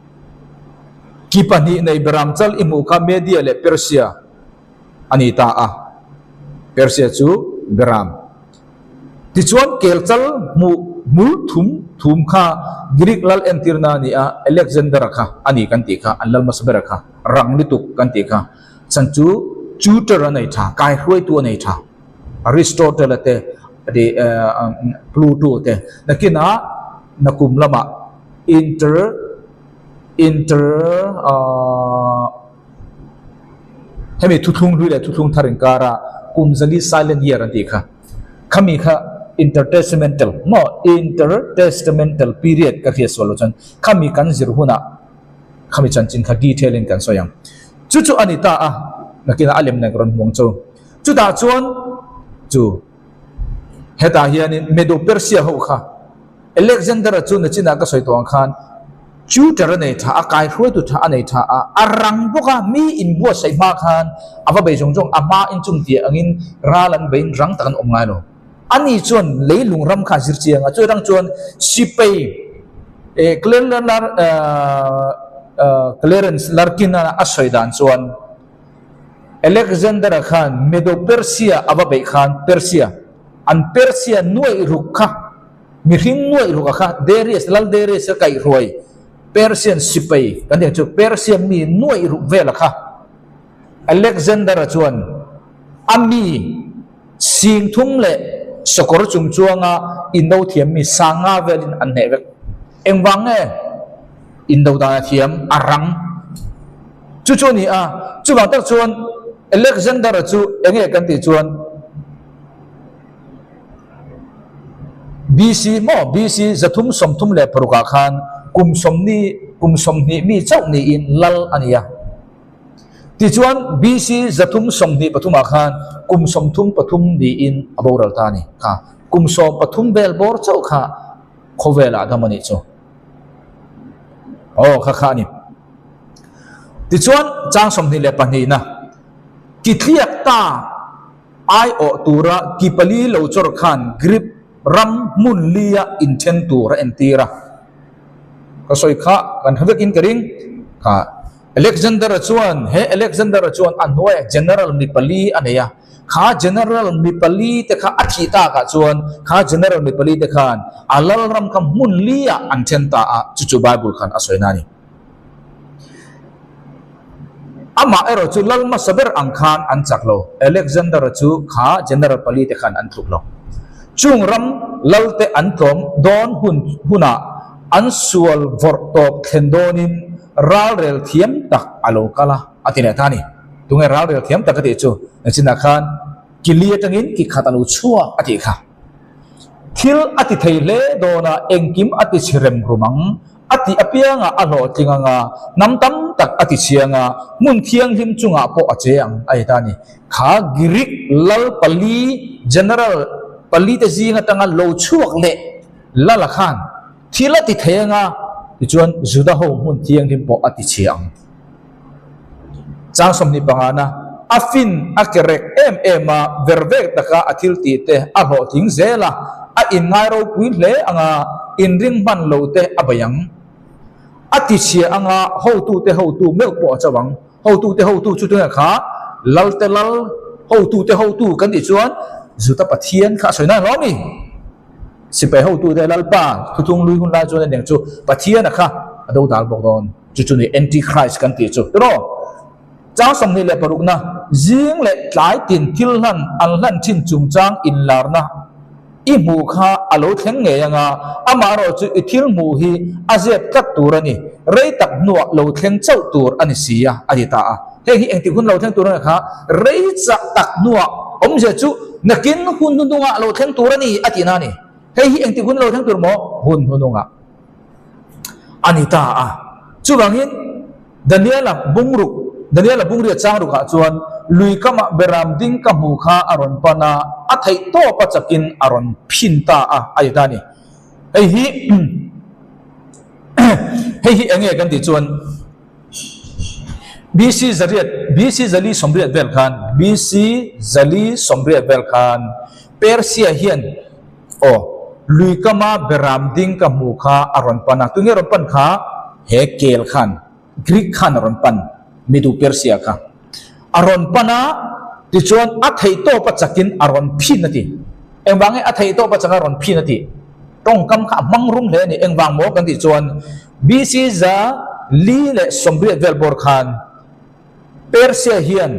ki pahnih nei beram chal i hmuh kha Media leh Persia a ni ta a, Persia chu beram. Tichuan kel chal hmuh hmul thum thum kha Greek lal entirna a ni a, Alexander-a kha a ni kan tih kha, an lal hmasa bera kha, rang lutuk kan tih kha. Chhan chu tutor a nei tha, kaihruaitu a nei tha, Aristotle-a te, Pluto te, nakinah nakum lamah inter inter ahh hemi thuthlung hlui leh thuthlung thar inkara kum zali silent year an tih kha khami kha intertestamental maw intertestamental period ka hriat sual loh chuan khami kan zir hunah khami chanchin kha detail in kan sawi ang chu chu a ni ta a nakinah a lem nen ka rawn hmuang chu chutah chuan chu hetah hianin Medo Persia ho kha Alexander-a chu nachinah ka sawi tawh ang khan tutor a nei tha a, kaihruaitu tha a nei tha a, a rang bawk a, mi inbuatsaih hma khan a va bei zawng zawng, a hma inchung tih angin ral an beiin rang tak an awm ngai lo. Ani chuan leilung ram kha a zir chiang a, chu rang chuan sipei Clarence Larkin-a a sawi dan chuan Alexander-a khan Medo-Persia a va beih khan Persia, an Persia nuaih ruk kha. Mihring nuaih ruka kha Darius, Lal Darius a kaihhruai Persian sipai kan tih ang chu, Persia mi nuaih ruk vela kha Alexander-a chuan a mi sing thum leh sakawr chung chuanga indo thiam mi sanga velin an hneh vek. Engvang nge indo dan a thiam a rang? Chu chu a ni a, chuvang tak chuan Alexander-a chu enge kan tih chuan, BC maw BC 336 ah khan kum sawmni kum 20 mi chauh niin lal a ni a. Tichuan BC 323 ah khan kum 33 niin a boral ta a ni kha. Kum 13 vel bawr chauh kha khawvelah dam a nih chu. Aw kha kha a ni. Tichuan chang 22 na kitliak ta. Aiawh tura ki pali lo chawr khan Grip ram hmun lia inthen tur a entir a. Ka sawi kha kan hre vekin ka ring. Kha Alexander-a chuan, he Alexander-a chuan a hnuaiah general mi pali a nei a. Kha general mi pali te kha a thih takah chuan kha general mi pali te khan a lal ram kha hmun liah an then ta a, chu chu Bible khan a sawi na a ni. Amah erawh chu lal hmasa ber ang khan an chak lo. Alexander-a chu kha general pali te khan an tluk lo. Chung ram lal te an tlawm dawn hun hunah an sual vawrh tawp thlen dawnin ralrel thiam tak a lo kal a, a ti leh ta a ni. Tunge ralrel thiam tak a tih chu? Engchinah khan ki li atangin ki khat a lo chhuak a tih kha. Thil a ti thei hle dawn a, engkim a ti chhe rem rum ang. A tih apiangah a hlawhtling ang a, hnam tam tak a ti chhiang a, hmun thianghlim chungah pawh a che ang a ti ta a ni. Kha Greek lal pali, general pali te zing atanga lo chhuak leh lala khan thil a ti thei ang a, tichuan Juda ho hmun thianghlim pawh a ti chhia ang. Chang 25 na, a fin a ke rek em em a, vervek taka a thil tih te a hlawhtling zel a, a inngai ropui hle ang a, inring hman lo te a bei ang. A ti chhia ang a, hotute hotu meuh pawh a cho ang. Hotute hotu chu tunge kha? Lalte lal, hotute hotu kan tih chuan Juda Pathian kha a sawi nan hlawm a ni. Sipai hotute Lalpa thuthung lui hun lai chuan a eng chu Pathiana kha a dodal bawk dawn. Chu chu ni Antichrist kan tih chu. Tiraw? Chang 26 na, zing leh tlai tin thil hlan an hlan thin chungchang inlarna i hmuh kha a lo thleng ngei ang a, amaherawh chu i thil hmuh hi a zep tlat tur a ni, rei tak hnuah lo thleng chauh tur a ni si a, a ti ta a. Heng hi engtik hun lo thleng tur a ni kha? Rei chak tak hnuah awmzia chu nakin hun hnuhnungah lo thleng tur a ni a tihna a ni. Hei hi engtik hun lo thleng tur maw? Hun hnuhnungah. A ni ta a. Chuvangin, Daniela bungruk, Daniela bungriat chang rukah chuan lui kamah beram ding ka hmu kha a rawn pan a, a theih tawp a chakin a rawn phin ta a, a ti ta a ni. Hei hi, hei hi eng nge kan tih chuan, BC zariat, BC zali sawmriat vel khan, BC zali sawmriat vel khan Persia hian, Aw, lui kama beram ding ka hmu kha a rawn pan a, tunge rawn pan kha? He kel khan, Greek khan a rawn pan, Midu Persia kha. A rawn pan a, tichuan a theih tawp a chakin a rawn phin a ti. Engvang nge a theih tawp a chaka rawn phin a tih? Tawngkam kha a hmang rum hle a ni. Engvang maw kan tih chuan BC 180 vel bawr khan Persia hian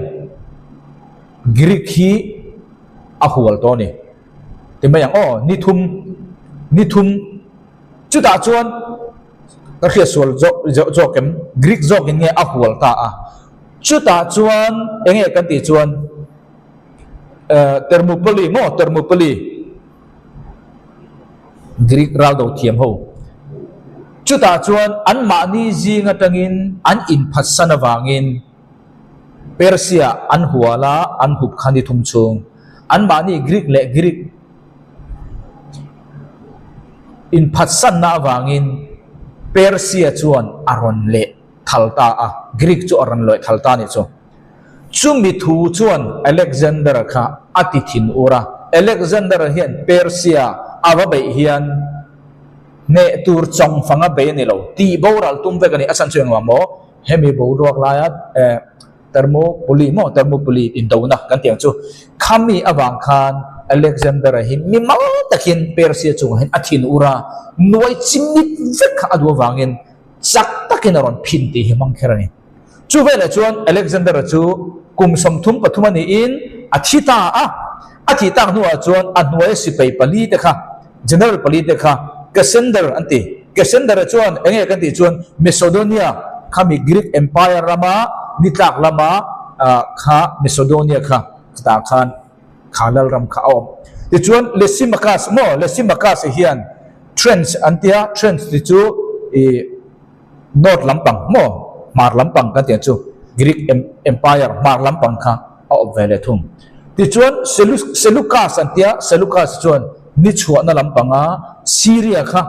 Greek hi a hual tawh a ni. Ti mai ang aw, ni thum, ni thum. Chutah chuan ka hriat sual zawk zawk em, Greek zawkin nge a hual ta a. Chutah chuan eng nge kan tih chuan Thermopylae maw, Thermopylae, Greek ral do thiam ho. Chutah chuan anmahni zing atangin an inphatsan avangin Persia an hual a, an hup kha ni thum chhung. Anmahni Greek leh Greek inphatsanna avangin Persia chuan a rawn leh thal ta a, Greek chu a rawn lawih thal ta a nih chu. Chumi thu chuan Alexander-a kha a ti thin ur a, Alexander-a hian Persia a va beih hian hneh tur chawngfang a bei a ni lo, tih boral tum vek a ni. A chhan chu engvang maw? Hemi boruak laia Thermopylae maw Thermopylae indona kan tih ang chu khami avang khan Alexander-a hi mi mal takin Persia chungah hian a thin ur a, nuai chimit vek kha a duh avangin chak takin a rawn phin tih hi hmang kher a ni. Chu velah chuan Alexander-a chu kum 33 a niin a thi ta a, a thih tak hnuah chuan a hnuaia sipai pali te kha, general pali te kha Cassander an ti. Cassander-a chuan eng nge kan tih chuan Macedonia khami Greek Empire rama nitlak lama kha Macedonia kha chutah khan kha lalram kha a awm. Tichuan Lysimachus maw Lysimachus-a hian Thrace an tia, Thrace tih chu ih North lampang maw hmar lampang kan tih ang chu Greek Empire hmar lampang kha a awm ve leh thung. Tichuan Seleucus an tia, Seleucus chuan ni chhuahna lampanga Syria kha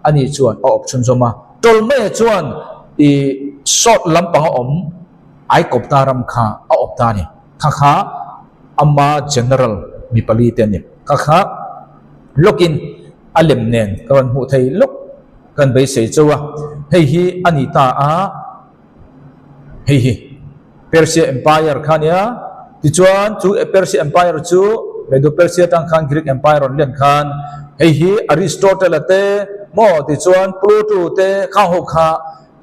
ani chuan a awp chhunzawm a. Ptolemy chuan ih South lampanga awm Aikawpta ram kha a awp ta a ni. Kha kha ama general mi pali te a ni. Kha kha lawkin a lem nen ka rawn hmuh thei lawk. Kan beisei chauh a, hei hi a ni ta a, hei hi Persia Empire kha a nia, tichuan chu Persia Empire chu Medo-Persia atang khan Greek Empire rawn lian khan hei hi Aristotle-a te maw tichuan Pluto te khang ho kha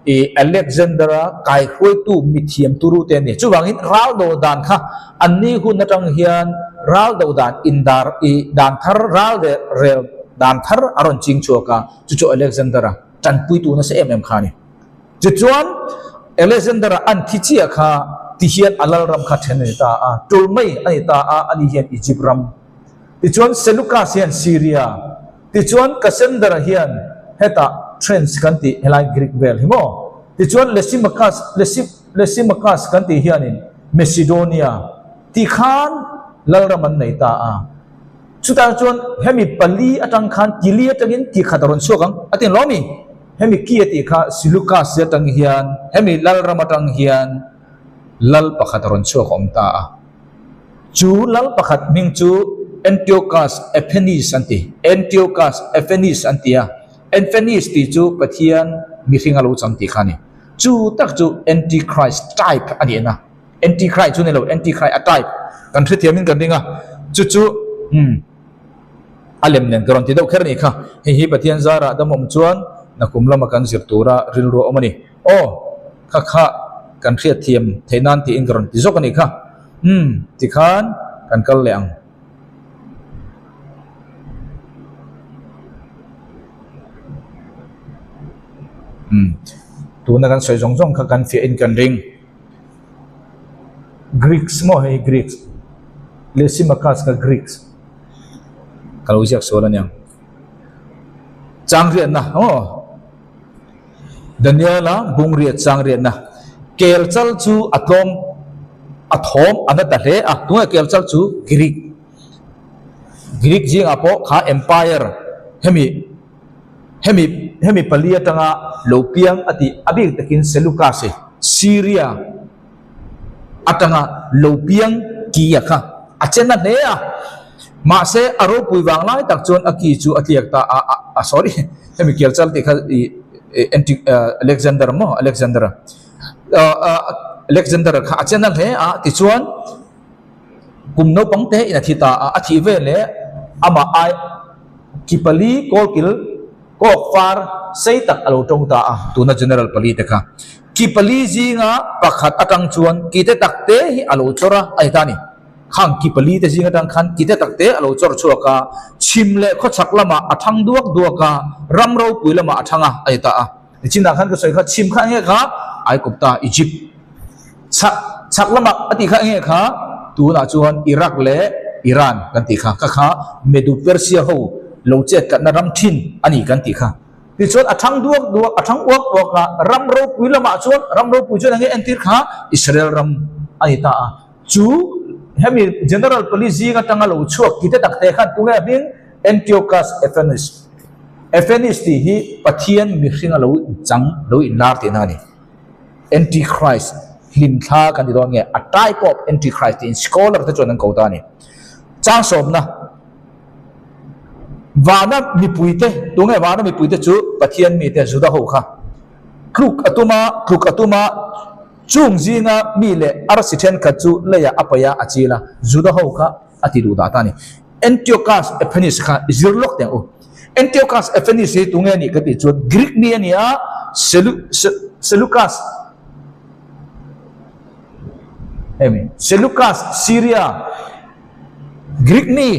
ih Alexander-a kaihruaitu mithiam turu te a ni. Chuvangin ral do dan kha anni hun atang hian ral do dan indar ih dan thar ral rel dan thar a rawn ching chhuak a. Chu chu Alexander-a tanpuitu nasa em em kha a ni. Tichuan, Alexander-a an thi chiah kha ti hian a lalram kha then a ni ta a, tul mai a ni ta a, ani hian Egypt ram. Tichuan, Seleucus hian Syria. Tichuan, Cassander-a hian hetah Thrace kan tih helai Greek vel hi maw? Tichuan, Lysimachus, Lysimachus kan tih hianin Macedonia ti khan lalram an nei ta a. Chutah chuan hemi pali atang khan tili atangin ti khat a rawn chhuak ang a ti lawm i, hemi ki a tih kha Seleucus atang hian hemi lalram atang hian lal pakhat a rawn chhuak a awm ta a. Chu lal pakhat hming chu Antiochus Epiphanes an ti, Antiochus Epiphanes an ti a, Epiphanes tih chu Pathian mihring a lo chang tih kha a ni. Chu tak chu Antichrist type a nih na. Anti-Christ chu ni lo, Anti-Christ a type kan hrethiamin kan ring a, chu chu umm a lem nen ka rawn ti deuh kher a nih kha. Hei hi Pathian zarah dam awm chuan nakum lama kan zir tura rilru a awm a ni. Aw, kha kha kan hriatthiam theih nan tiin ka rawn ti zawk a nih kha. Umm, tikhan kan kal leh ang. Umm, tuna kan sawi zawng zawng kha kan fiahin kan ring. Greeks maw hei Greeks Lysimachus kha Greeks ka lo ziak sual aniang changriatna aw Daniela bungriat changriatna kel chal chu a tlawm a thawm a na ta hle a tunge kel chal chu Greek Greek zingah pawh kha empire hemi. Hemi hemi pali atanga lo piang a tih a bik takin Seleucus-i Syria atanga lo piang ki a kha a chen a hle a. Mahse a ropui vang lai tak chuan a ki chu a tliak ta a a a sorry hemi Kelchal tih kha ih anti Alexander maw Alexander a Alexander kha a chen a hle a tichuan Kum naupang te in a thi ta a, a thih ve leh amah ai ki pali kawlkil kawk far sei tak a lo tawng ta a, tuna General pali te kha. Ki pali zinga pakhat atang chuan ki te tak te hi a lo chawr a, a ni ta a ni. Khang ki pali te zing atang khan ki te tak te a lo chawr chhuak a, chhim leh khawchhak lamah a thang duak duak a, ram ropui lamah a thang a, a ni ta a. Nichinah khan ka sawi kha chhim kha enge kha Aikupta, Egypt. Chhak chhak lamah a tih kha enge kha tunah chuan Iraq leh Iran kan tih kha kha kha Medo-Persia ho lo chet tlatna ram thin a ni kan tih kha. Tichuan a thang duak duak a thang uak uak a, ram ropui lamah chuan ram ropui chuan enge entir kha Israel ram a ni ta a. Chu hemi General Police zing atanga lo chhuak ti te tak te khan tunge a hming Antiochus Epiphanes. Epiphanes tih hi Pathian mihringa lo inchang lo inlar tihna a ni. Antichrist hlimthla kan ti dawn nge a type of Antichrist tiin scholar te chuan an ko ta a ni. Chang sawmna Vana mipuite tunge vana mipuite chu Pathian mite Juda ho kha tluk a tum a tluk a tum a chung zinga mi leh arsi thenkhat chu leiah a paih a a chil a Juda ho kha a ti duh dah ta a ni. Antiochus Epiphanes kha i zir lawk teh ang u. Antiochus Epiphanes hi tunge a nih ka tih chuan Greek mi a ni a, Seleucus hemi Seleucus Syria Greek mi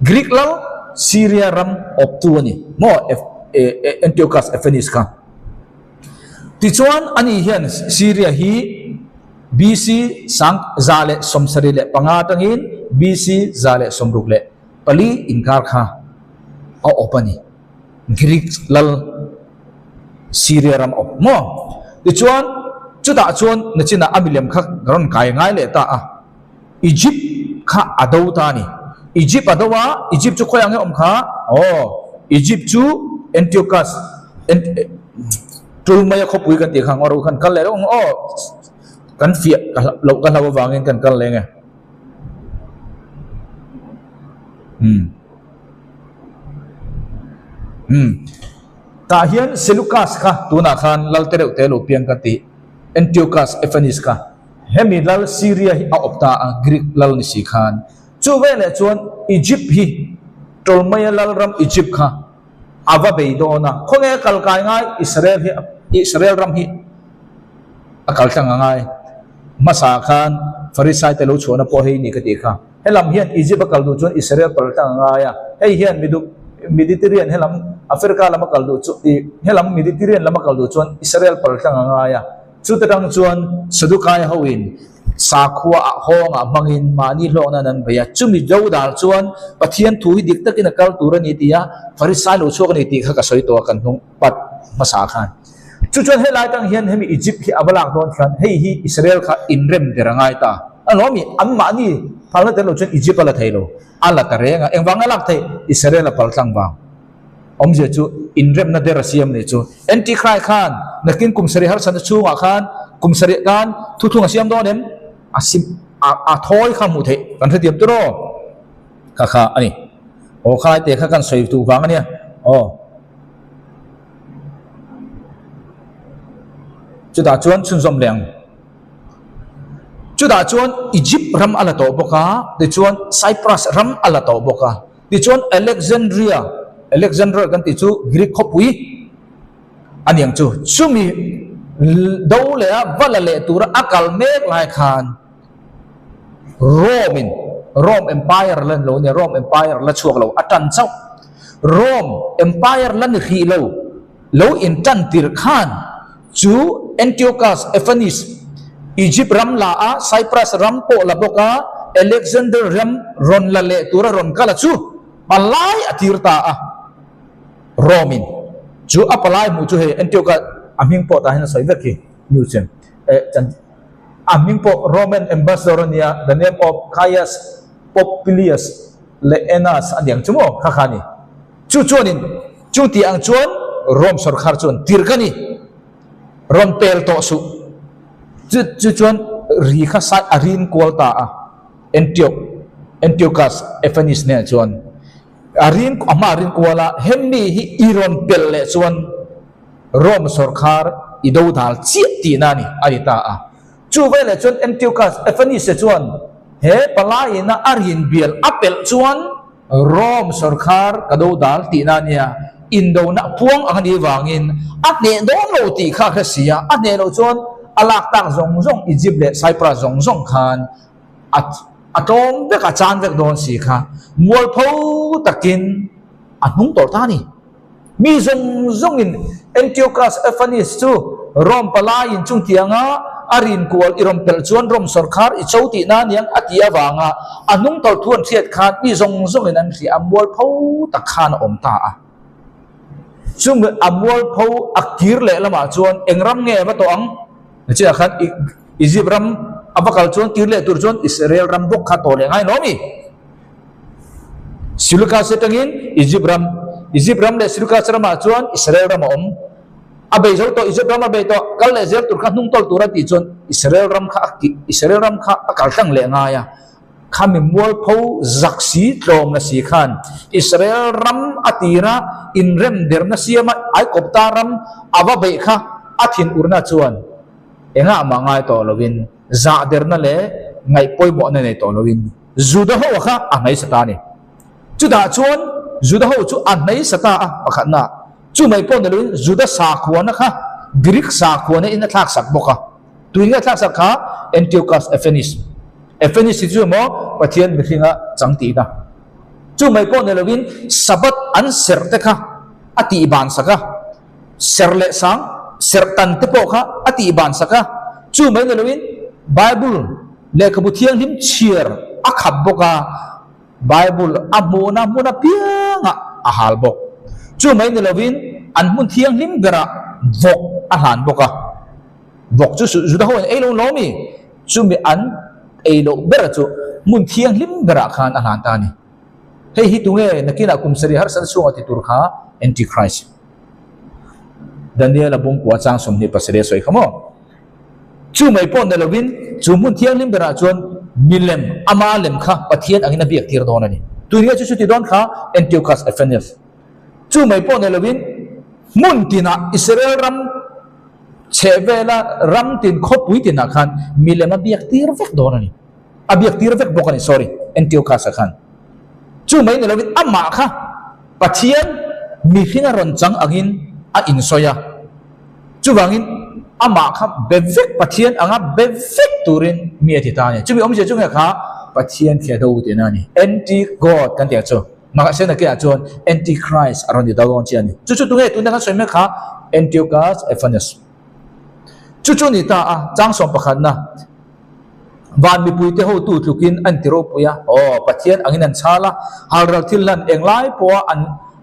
Greek lal Syria ram awptu a ni maw Antiochus Epiphanes kha. Tichuan ani hian Syria hi BC 175 atangin BC 164 inkar kha a awp a ni. Greek lal Syria ram awp maw? Tichuan chutah chuan nachinah a milem kha rawn kai ngai leh ta a. Egypt kha a do ta a ni. Egypt a do a, Egypt chu khawiah nge awm kha? Aw, Egypt chu Antiochus, Tulmaia khawpui kan tih kha ang aw, kan kal leh reuh ang aw, kan fiah ka hlau loh ka hlau avangin kan kal leng e. Umm. Umm. Tah hian Seleucus kha tunah khan lal te reuh te lo piang ka tih, Antiochus Epiphanes kha. Hemi lal Syria hi a awp ta a, Greek lal ni si khan. Chu veleh chuan Egypt hi Ptolemaia lal ram Egypt kha a va bei dawn a, khawnge a kal kai ngai Israel hi Israel ram hi a kal tlang a ngai. Hmasa khan Farisai te lo chhuahna pawh hei ni ka tih kha. Helam hian Egypt a kal duh chuan Israel pal tlang a ngai a, hei hian Mediterranean helam Africa lam a kal duh chu helam Mediterranean lam a kal duh chuan Israel pal tlang a ngai a. Chuta tang chuan Sadukai hoin sakhua ah hawngah hmangin mahni hlawkna an bei a. Chumi dodal chuan Pathian thu hi dik takin a kal tur a ni tih a, Farisai lo chhuak a ni tih kha ka sawi tawh a kan hnung pat hmasa khan. Chu chuan helai tang hian hemi Egypt hi a va lak dawn khan hei hi Israel kha inrem ber a ngai ta. A lawm i, anmahni phalna tel lo chuan Egypt a la thei lo. A la ta reng a, engvang a lak theih? Israel a paltlang vang. Awmzia chu inremna der a siam nih chu. Antichri khan nakin kum sarih harsatna chhungah khan kum sarih tan thuthlung a siam dawn em? A sim a a thawi kha hmuh theih kan hrethiam tur aw. Kha kha a ni. Aw khalai te kha kan sawi duh vang a nia. Aw. Chutah chuan chhunzawm leh ang. Chutah chuan Egypt ram a la tawh bawk a, tichuan Cyprus ram a la tawh bawk a. Tichuan Alexandria, Alexander kan tih chu Greek khawpui a ni ang chu. Chumi do leh a va la leh tura a kal mek lai khan Rome in, Rome Empire la ni lo nia, Rome Empire la chhuak lo, a tan chauh. Rome Empire la ni hrih lo, lo in tan tir khan chu Antiochus Epiphanes, Egypt ram la a, Cyprus ram pawh la bawk a, Alexander ram rawn la leh tura rawn kal a chu palai a tir ta a, Rome in chu a palai hmuh chu hei Antiochus a hming pawh tah hian a sawi vek hi news hian eh chan a hming pawh Roman ambassador a nia the name of Caius Popilius Laenas a niang chu maw kha kha a ni. Chu chuanin chu tih ang chuan Rome sawrkhar chuan tir ka ni, rawn pel tawh suh. Chu chu chuan ri kha sai a rin kual ta a, Antioch, Antiochus Epiphanes hnenah chuan a rin a hma a rin kual a, hemi hi i rawn pel leh chuan Rome sawrkhar i do dal chiah tihna a ni, a ti ta a. Chu veleh chuan Antiochus Epiphanes chuan he palaiina a rin bial a pelh chuan, Rome sawrkhar ka do dal tihna a nia, indona puang ang a nih vangin a hneh dawn lo tih kha a hre si a, a hneh loh chuan a lak tak zawng zawng Egypt leh Cyprus zawng zawng khan a a tlawm vek a chan vek dawn si kha mualpho takin a hnung tawrh ta a ni. Mi zawng zawngin Antiochus Epiphanes chu Rome palaiin chungtianga a rinkual i rawn pelh chuan Rome sawrkhar i cho tihna aniang a tih avanga a hnungtawlh thu an hriat khan mi zawng zawngin an hria a mualpho tak khan a awm ta a. Chumi a mualpho a kir leh lamah chuan eng ram nge a va tawh ang? Nichiah khan Egypt ram a va kal chuan kir leh tur chuan Israel ram bawk kha tawh leh ngai lo a mi. Seleucus atangin Egypt ram, Egypt ram leh Seleucus ramah chuan Israel ram a awm. A bei zo tawh, Egypt ram a bei tawh, kal leh zel tur kha hnung tawlh tur a tih chuan Israel ram kha a kih, Israel ram kha a kal tlang leh ngai a. Khami mualpho zak si tlawm na si khan Israel ram a tira inrem derna siama Aikawpta ram a va beih kha a thin urna chuan engah mah ngai tawh lovin zah derna leh ngaih pawimawhna nei tawh lovin Juda ho kha a hnaisa ta a ni. Chutah chuan Juda ho chu a hnaisa ta a, pakhatna chu mai pawh ni loin Juda sakhuana kha Greek sakhuana in a thlak sak bawk a. Tuin nge a thlak sak kha? Antiochus Epiphanes. Epiphanes hi chu emaw Pathian mihringa chang tihna. Chu mai pawh ni loin Sabbath an serh te kha a tihban sak a, serh leh sang serh tan te pawh kha a tihban sak a. Chu mai ni loin Bible lehkhabu thianghlim chhiar a khap bawk a. Bible a hmuhna hmun apiangah a hal bawk. Chu mai ni lovin an hmun thianghlim berah vawk a hlan bawk a. Vawk chu Juda ho in ei lo lawm i, chumi an ei loh ber chu hmun thianghlim berah khan a hlan ta a ni. Hei hi tunge nakinah kum sarih harsatna chhungah ti tur kha Antichrist. Daniel-a bungkua chang 27 a sawi kha maw? Chu mai pawh ni lovin chu hmun thianghlim berah chuan milem, ama lem kha Pathian angin a biak tir dawn a ni. Tun nge chu chuti dawn kha Antiochus Epiphanes. Chu mai pawh ni lovin hmun tinah Israel ram chhehvela ram tin khawpui tinah khan milem a biak tir vek dawn a ni. A biak tir vek bawk a ni, sorry, Antiochus-a khan. Chu mai ni lovin amah kha Pathian mihring a rawn chang angin a insawi a. Chuvangin amah kha be vek Pathian anga be vek turin mi a ti ta a ni. Chumi awmzia chu nge kha Pathian thia do tihna a ni. Anti-God kan tih ang chu. Mahse nakinah chuan Anti-Christ a rawn ni dawn chiah a ni. Chu chu tunge tuna kan sawi mek kha Antiochus Epiphanes. Chu chu ni ta a, chang sawm pakhatna van mipuite hotu tlukin an ti ropui a, aw Pathian angin an chhal a, halral thil hlan englai pawha an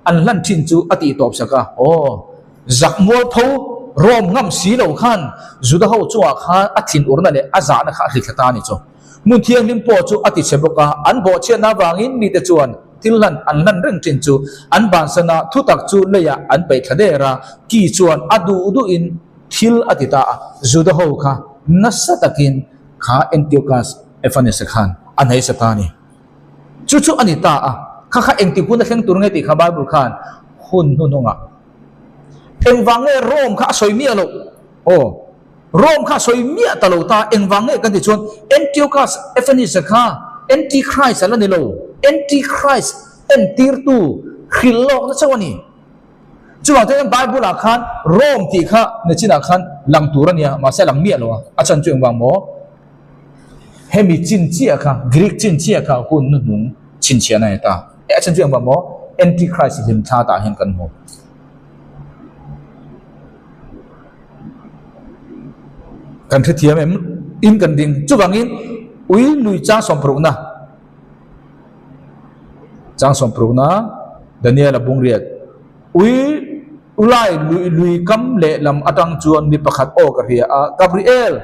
an hlan thin chu a tihtawp sak a, aw. Zak mualpho rawm ngam si lo khan Juda ho chungah khan a thinurna leh a zahna kha a hlithla ta a ni chu. Hmun thianghlim pawh chu a tichhe bawk a, an bawhchhiatna avangin mite chuan thil hlan an hlan reng thin chu an bansan a, thutak chu leiah an peih thla der a, ki chuan a duh duhin thil a ti ta a. Juda ho kha nasa takin kha Antiochus Epiphanes-a khan a hnaisa ta a ni. Chu chu a ni ta a, kha kha engtik hun a thleng tur nge tih kha Bible khan hun hnuhnungah Engvang nge Rome kha a sawi miah loh? Aw, Rome kha a sawi miah ta lo ta, engvang nge kan tih chuan Antiochus Epiphanes-a kha Antichrist a la ni lo, Antichrist entirtu hrilh lawkna chauh a ni. Chuvang chuan Bible-ah khan Rome tih kha nachinah khan lang tur a nia, mahse a lang miah lo a, a chhan chu engvang maw? Hemi chin chiah kha, Greek chin chiah kha hun hnuhnung chhinchhiahna a ni ta. A chhan chu engvang maw? Antichrist hlim thla tah hian kan hmu. Kan hrethiam em? In kan ding. Chuvangin ui lui chang sawmparukna, chang sawmparukna Daniel-a bungriat ui Ulai lui lui kam lehlam atang chuan mi pakhat aw ka hria a, Gabriel!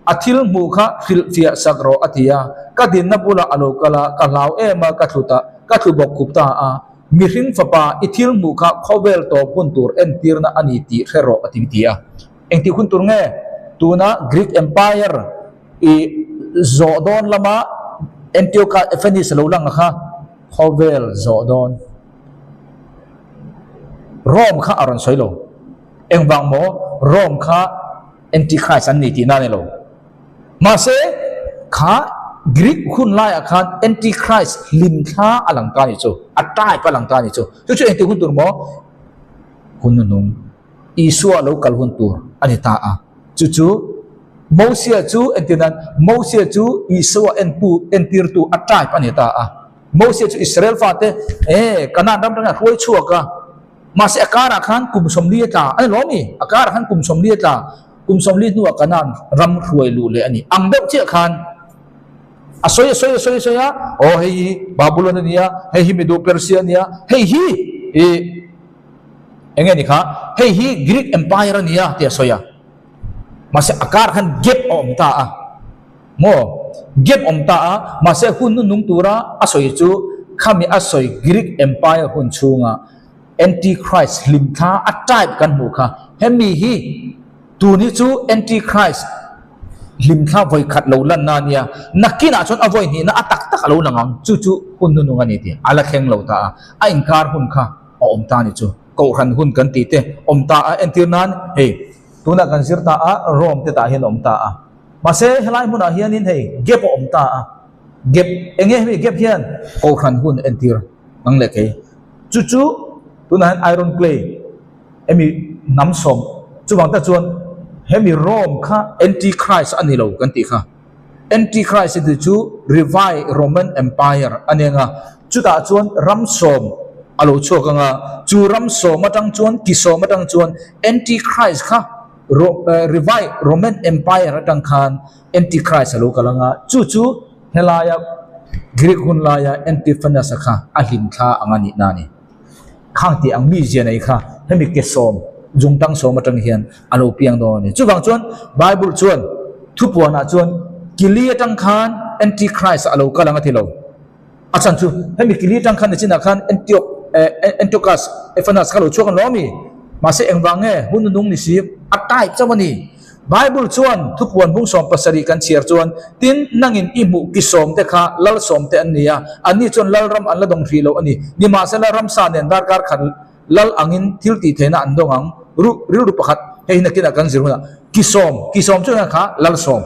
A thil hmuh kha hrilhfiah sak rawh a ti a, ka dinna bulah a lo kal a, ka hlau em a, ka thlu ta, ka thlu bawk khup ta a, mihring fapa i thil hmuh kha khawvel tawp hun tur entirna a ni tih hre rawh a ti ti a. Engtik hun tur nge? Tuna Greek Empire i zawh dawn lama Antiochus Epiphanes a lo lang a kha khawvel zawh dawn. Rome kha a rawn sawi lo. Engvang maw? Rome kha Antichrist an ni tihna a ni lo. Mahse, kha Greek hun laiah khan Antichrist hlimthla a lang ta a ni chu. A type a lang ta a ni chu. Chu chu engtik hun tur maw? Hun hnuhnung Isua lo kal hun tur a ni ta a. Chu chu Mosia chu entirnan Mosia chu Isua entu entirtu a type a ni ta a. Mosia chu Israel fate eh Kanaan ram atangin a hruai chhuak a. Mahse a karah khan kum 40 a tla a ni lawm i? A karah khan kum 40 a tla. Kum 40 hnuah Kanaan ram hruai luh leh a ni. Ang deuh chiah khan a sawi a sawi a sawi a sawi a, aw hei hi Babulon a nia, hei hi Medo Persia a nia, hei hi ih eng nge ni kha, hei hi Greek Empire a nia tih a sawi a. Mahse a karah khan gap a awm ta a. Maw? Gap awm ta a, mahse hun hnuhnung tura a sawi chu khami a sawi Greek Empire hun chhunga Antichrist hlimthla a type kan hmuh kha. Hemi hi tun hi chu Antichrist hlimthla vawi khat lo lanna a nia, nakinah chuan a vawi hnihna a tak tak a lo lang ang, chu chu hun hnuhnung a ni tih a la thleng lo ta a, a inkar hun kha a awm ta a ni chu. Kohhran hun kan tih te awm ta a, entir nan hei tunah kan zir ta a, Rome te tah hian a awm ta a. Mahse, helai hmunah hianin hei gap a awm ta a, gap eng nge hemi gap hian Kohhran hun entir? Nang leh kei. Chu chu tunah hian iron clay hemi hnam sawm chuvang tak chuan hemi Rome kha anti-Christ a ni lo kan tih kha. Anti-Christ tih chu Revive Roman Empire a ni ang a, chutah chuan ram sawm a lo chhuak ang a, chu ram sawm atang chuan ki sawm atang chuan Anti-Christ kha Revive Roman Empire atang khan Anti-Christ a lo kal ang a, chu chu helaia Greek hun laia Antiphanes-a kha a hlim thla ang a nihna a ni. Khang tih ang mizia nei kha hemi ke sawm, zungtang sawm atang hian a lo piang dawn a ni. Chuvang chuan Bible chuan thupuanah chuan kili atang khan Antichrist a lo kal ang a ti lo. A chhan chu hemi kili atang khan nichinah khan Antioch eh Antiochus Ephanas kha lo chhuak an lo a mi. Mahse engvang nge hun nunung ni si a type chauh a ni. Bible chuan thupuan bung 70 kan chhiar chuan, Tin, nangin i hmuh ki sawmte kha lal sawmte an ni a, anni chuan lalram an la dawng hrih lo a ni. Nimahsela, ramsa nen darkar khat lal angin thil tih theihna an dawng ang. Ru, rilru pakhat, hei hi nakinah kan zir hunah, ki sawm, ki sawm chuan kha lal sawm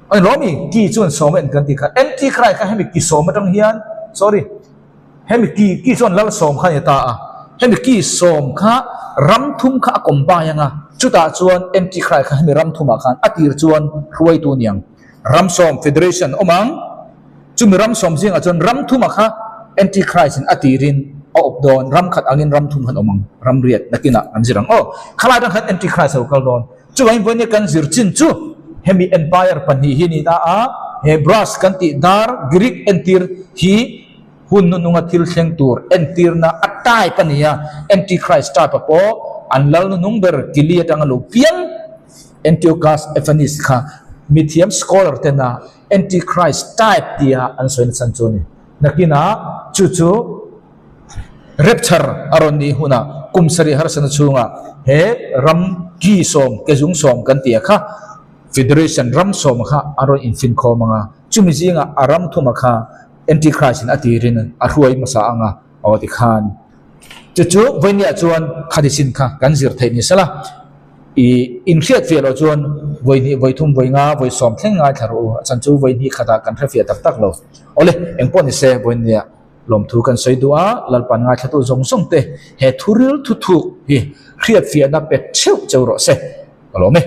a ni lo mi? Ki chuan sawm a en kan tih kha. Anti-Christ kha hemi ki sawm atang hian, sorry. Hemi ki ki chuan lal sawm kha a ni ta a, hemi ki sawm kha ram thum kha a combine ang a, chutah chuan Antichrist kha hemi ram thumah khan a tir chuan hruaitu a ni ang. Ram sawm federation awm ang, chumi ram sawm zingah chuan ram thumah kha Antichrist in a tirin a awp dawn, ram khat angin ram thum khan awm ang, ram riat nakinah kan zir ang aw. Khalai atang khan Antichrist a lo kal dawn. Chuvangin vawiin kan zir chin chu hemi empire pahnih hi a ni ta a, he brass kan tih dar Greek entir hi hun nununga thil thleng tur entirna a type a ni a, Antichrist type a pawh an lal nunung ber Kili atanga lo piang Antiochus Epiphanes kha mithiam scholar tena Antichrist type tia an sawi nachhan chu a ni. Nakinah chu chu Rapture a rawn nih hunah kum sarih harsana chhungah he ram ki sawm, ke zung sawm kan tih a kha Federation ram sawm kha an rawn infinkhawm ang a, chumi zingah a ram thuma kha Antichrist in a tirin a hruai hmasa ang a, aw tikhan chu chu vawinia chuan khati chin kha kan zir theih ni sela, i inhriat fiah loh chuan vawi hnih, vawi thum, vawi nga, vawi sawm thleng ngaithla rawh u, a chhan chu vawi hnih khatah kan hre fiah tak tak lo. Awle, engpawh ni se vawinia Lawmthu kan sawi duh a, Lalpan ngaithlatu zawng zawng te he thuril thuthuk hi hriatfiahna pe theuh cheu rawh se. Ka lawm e.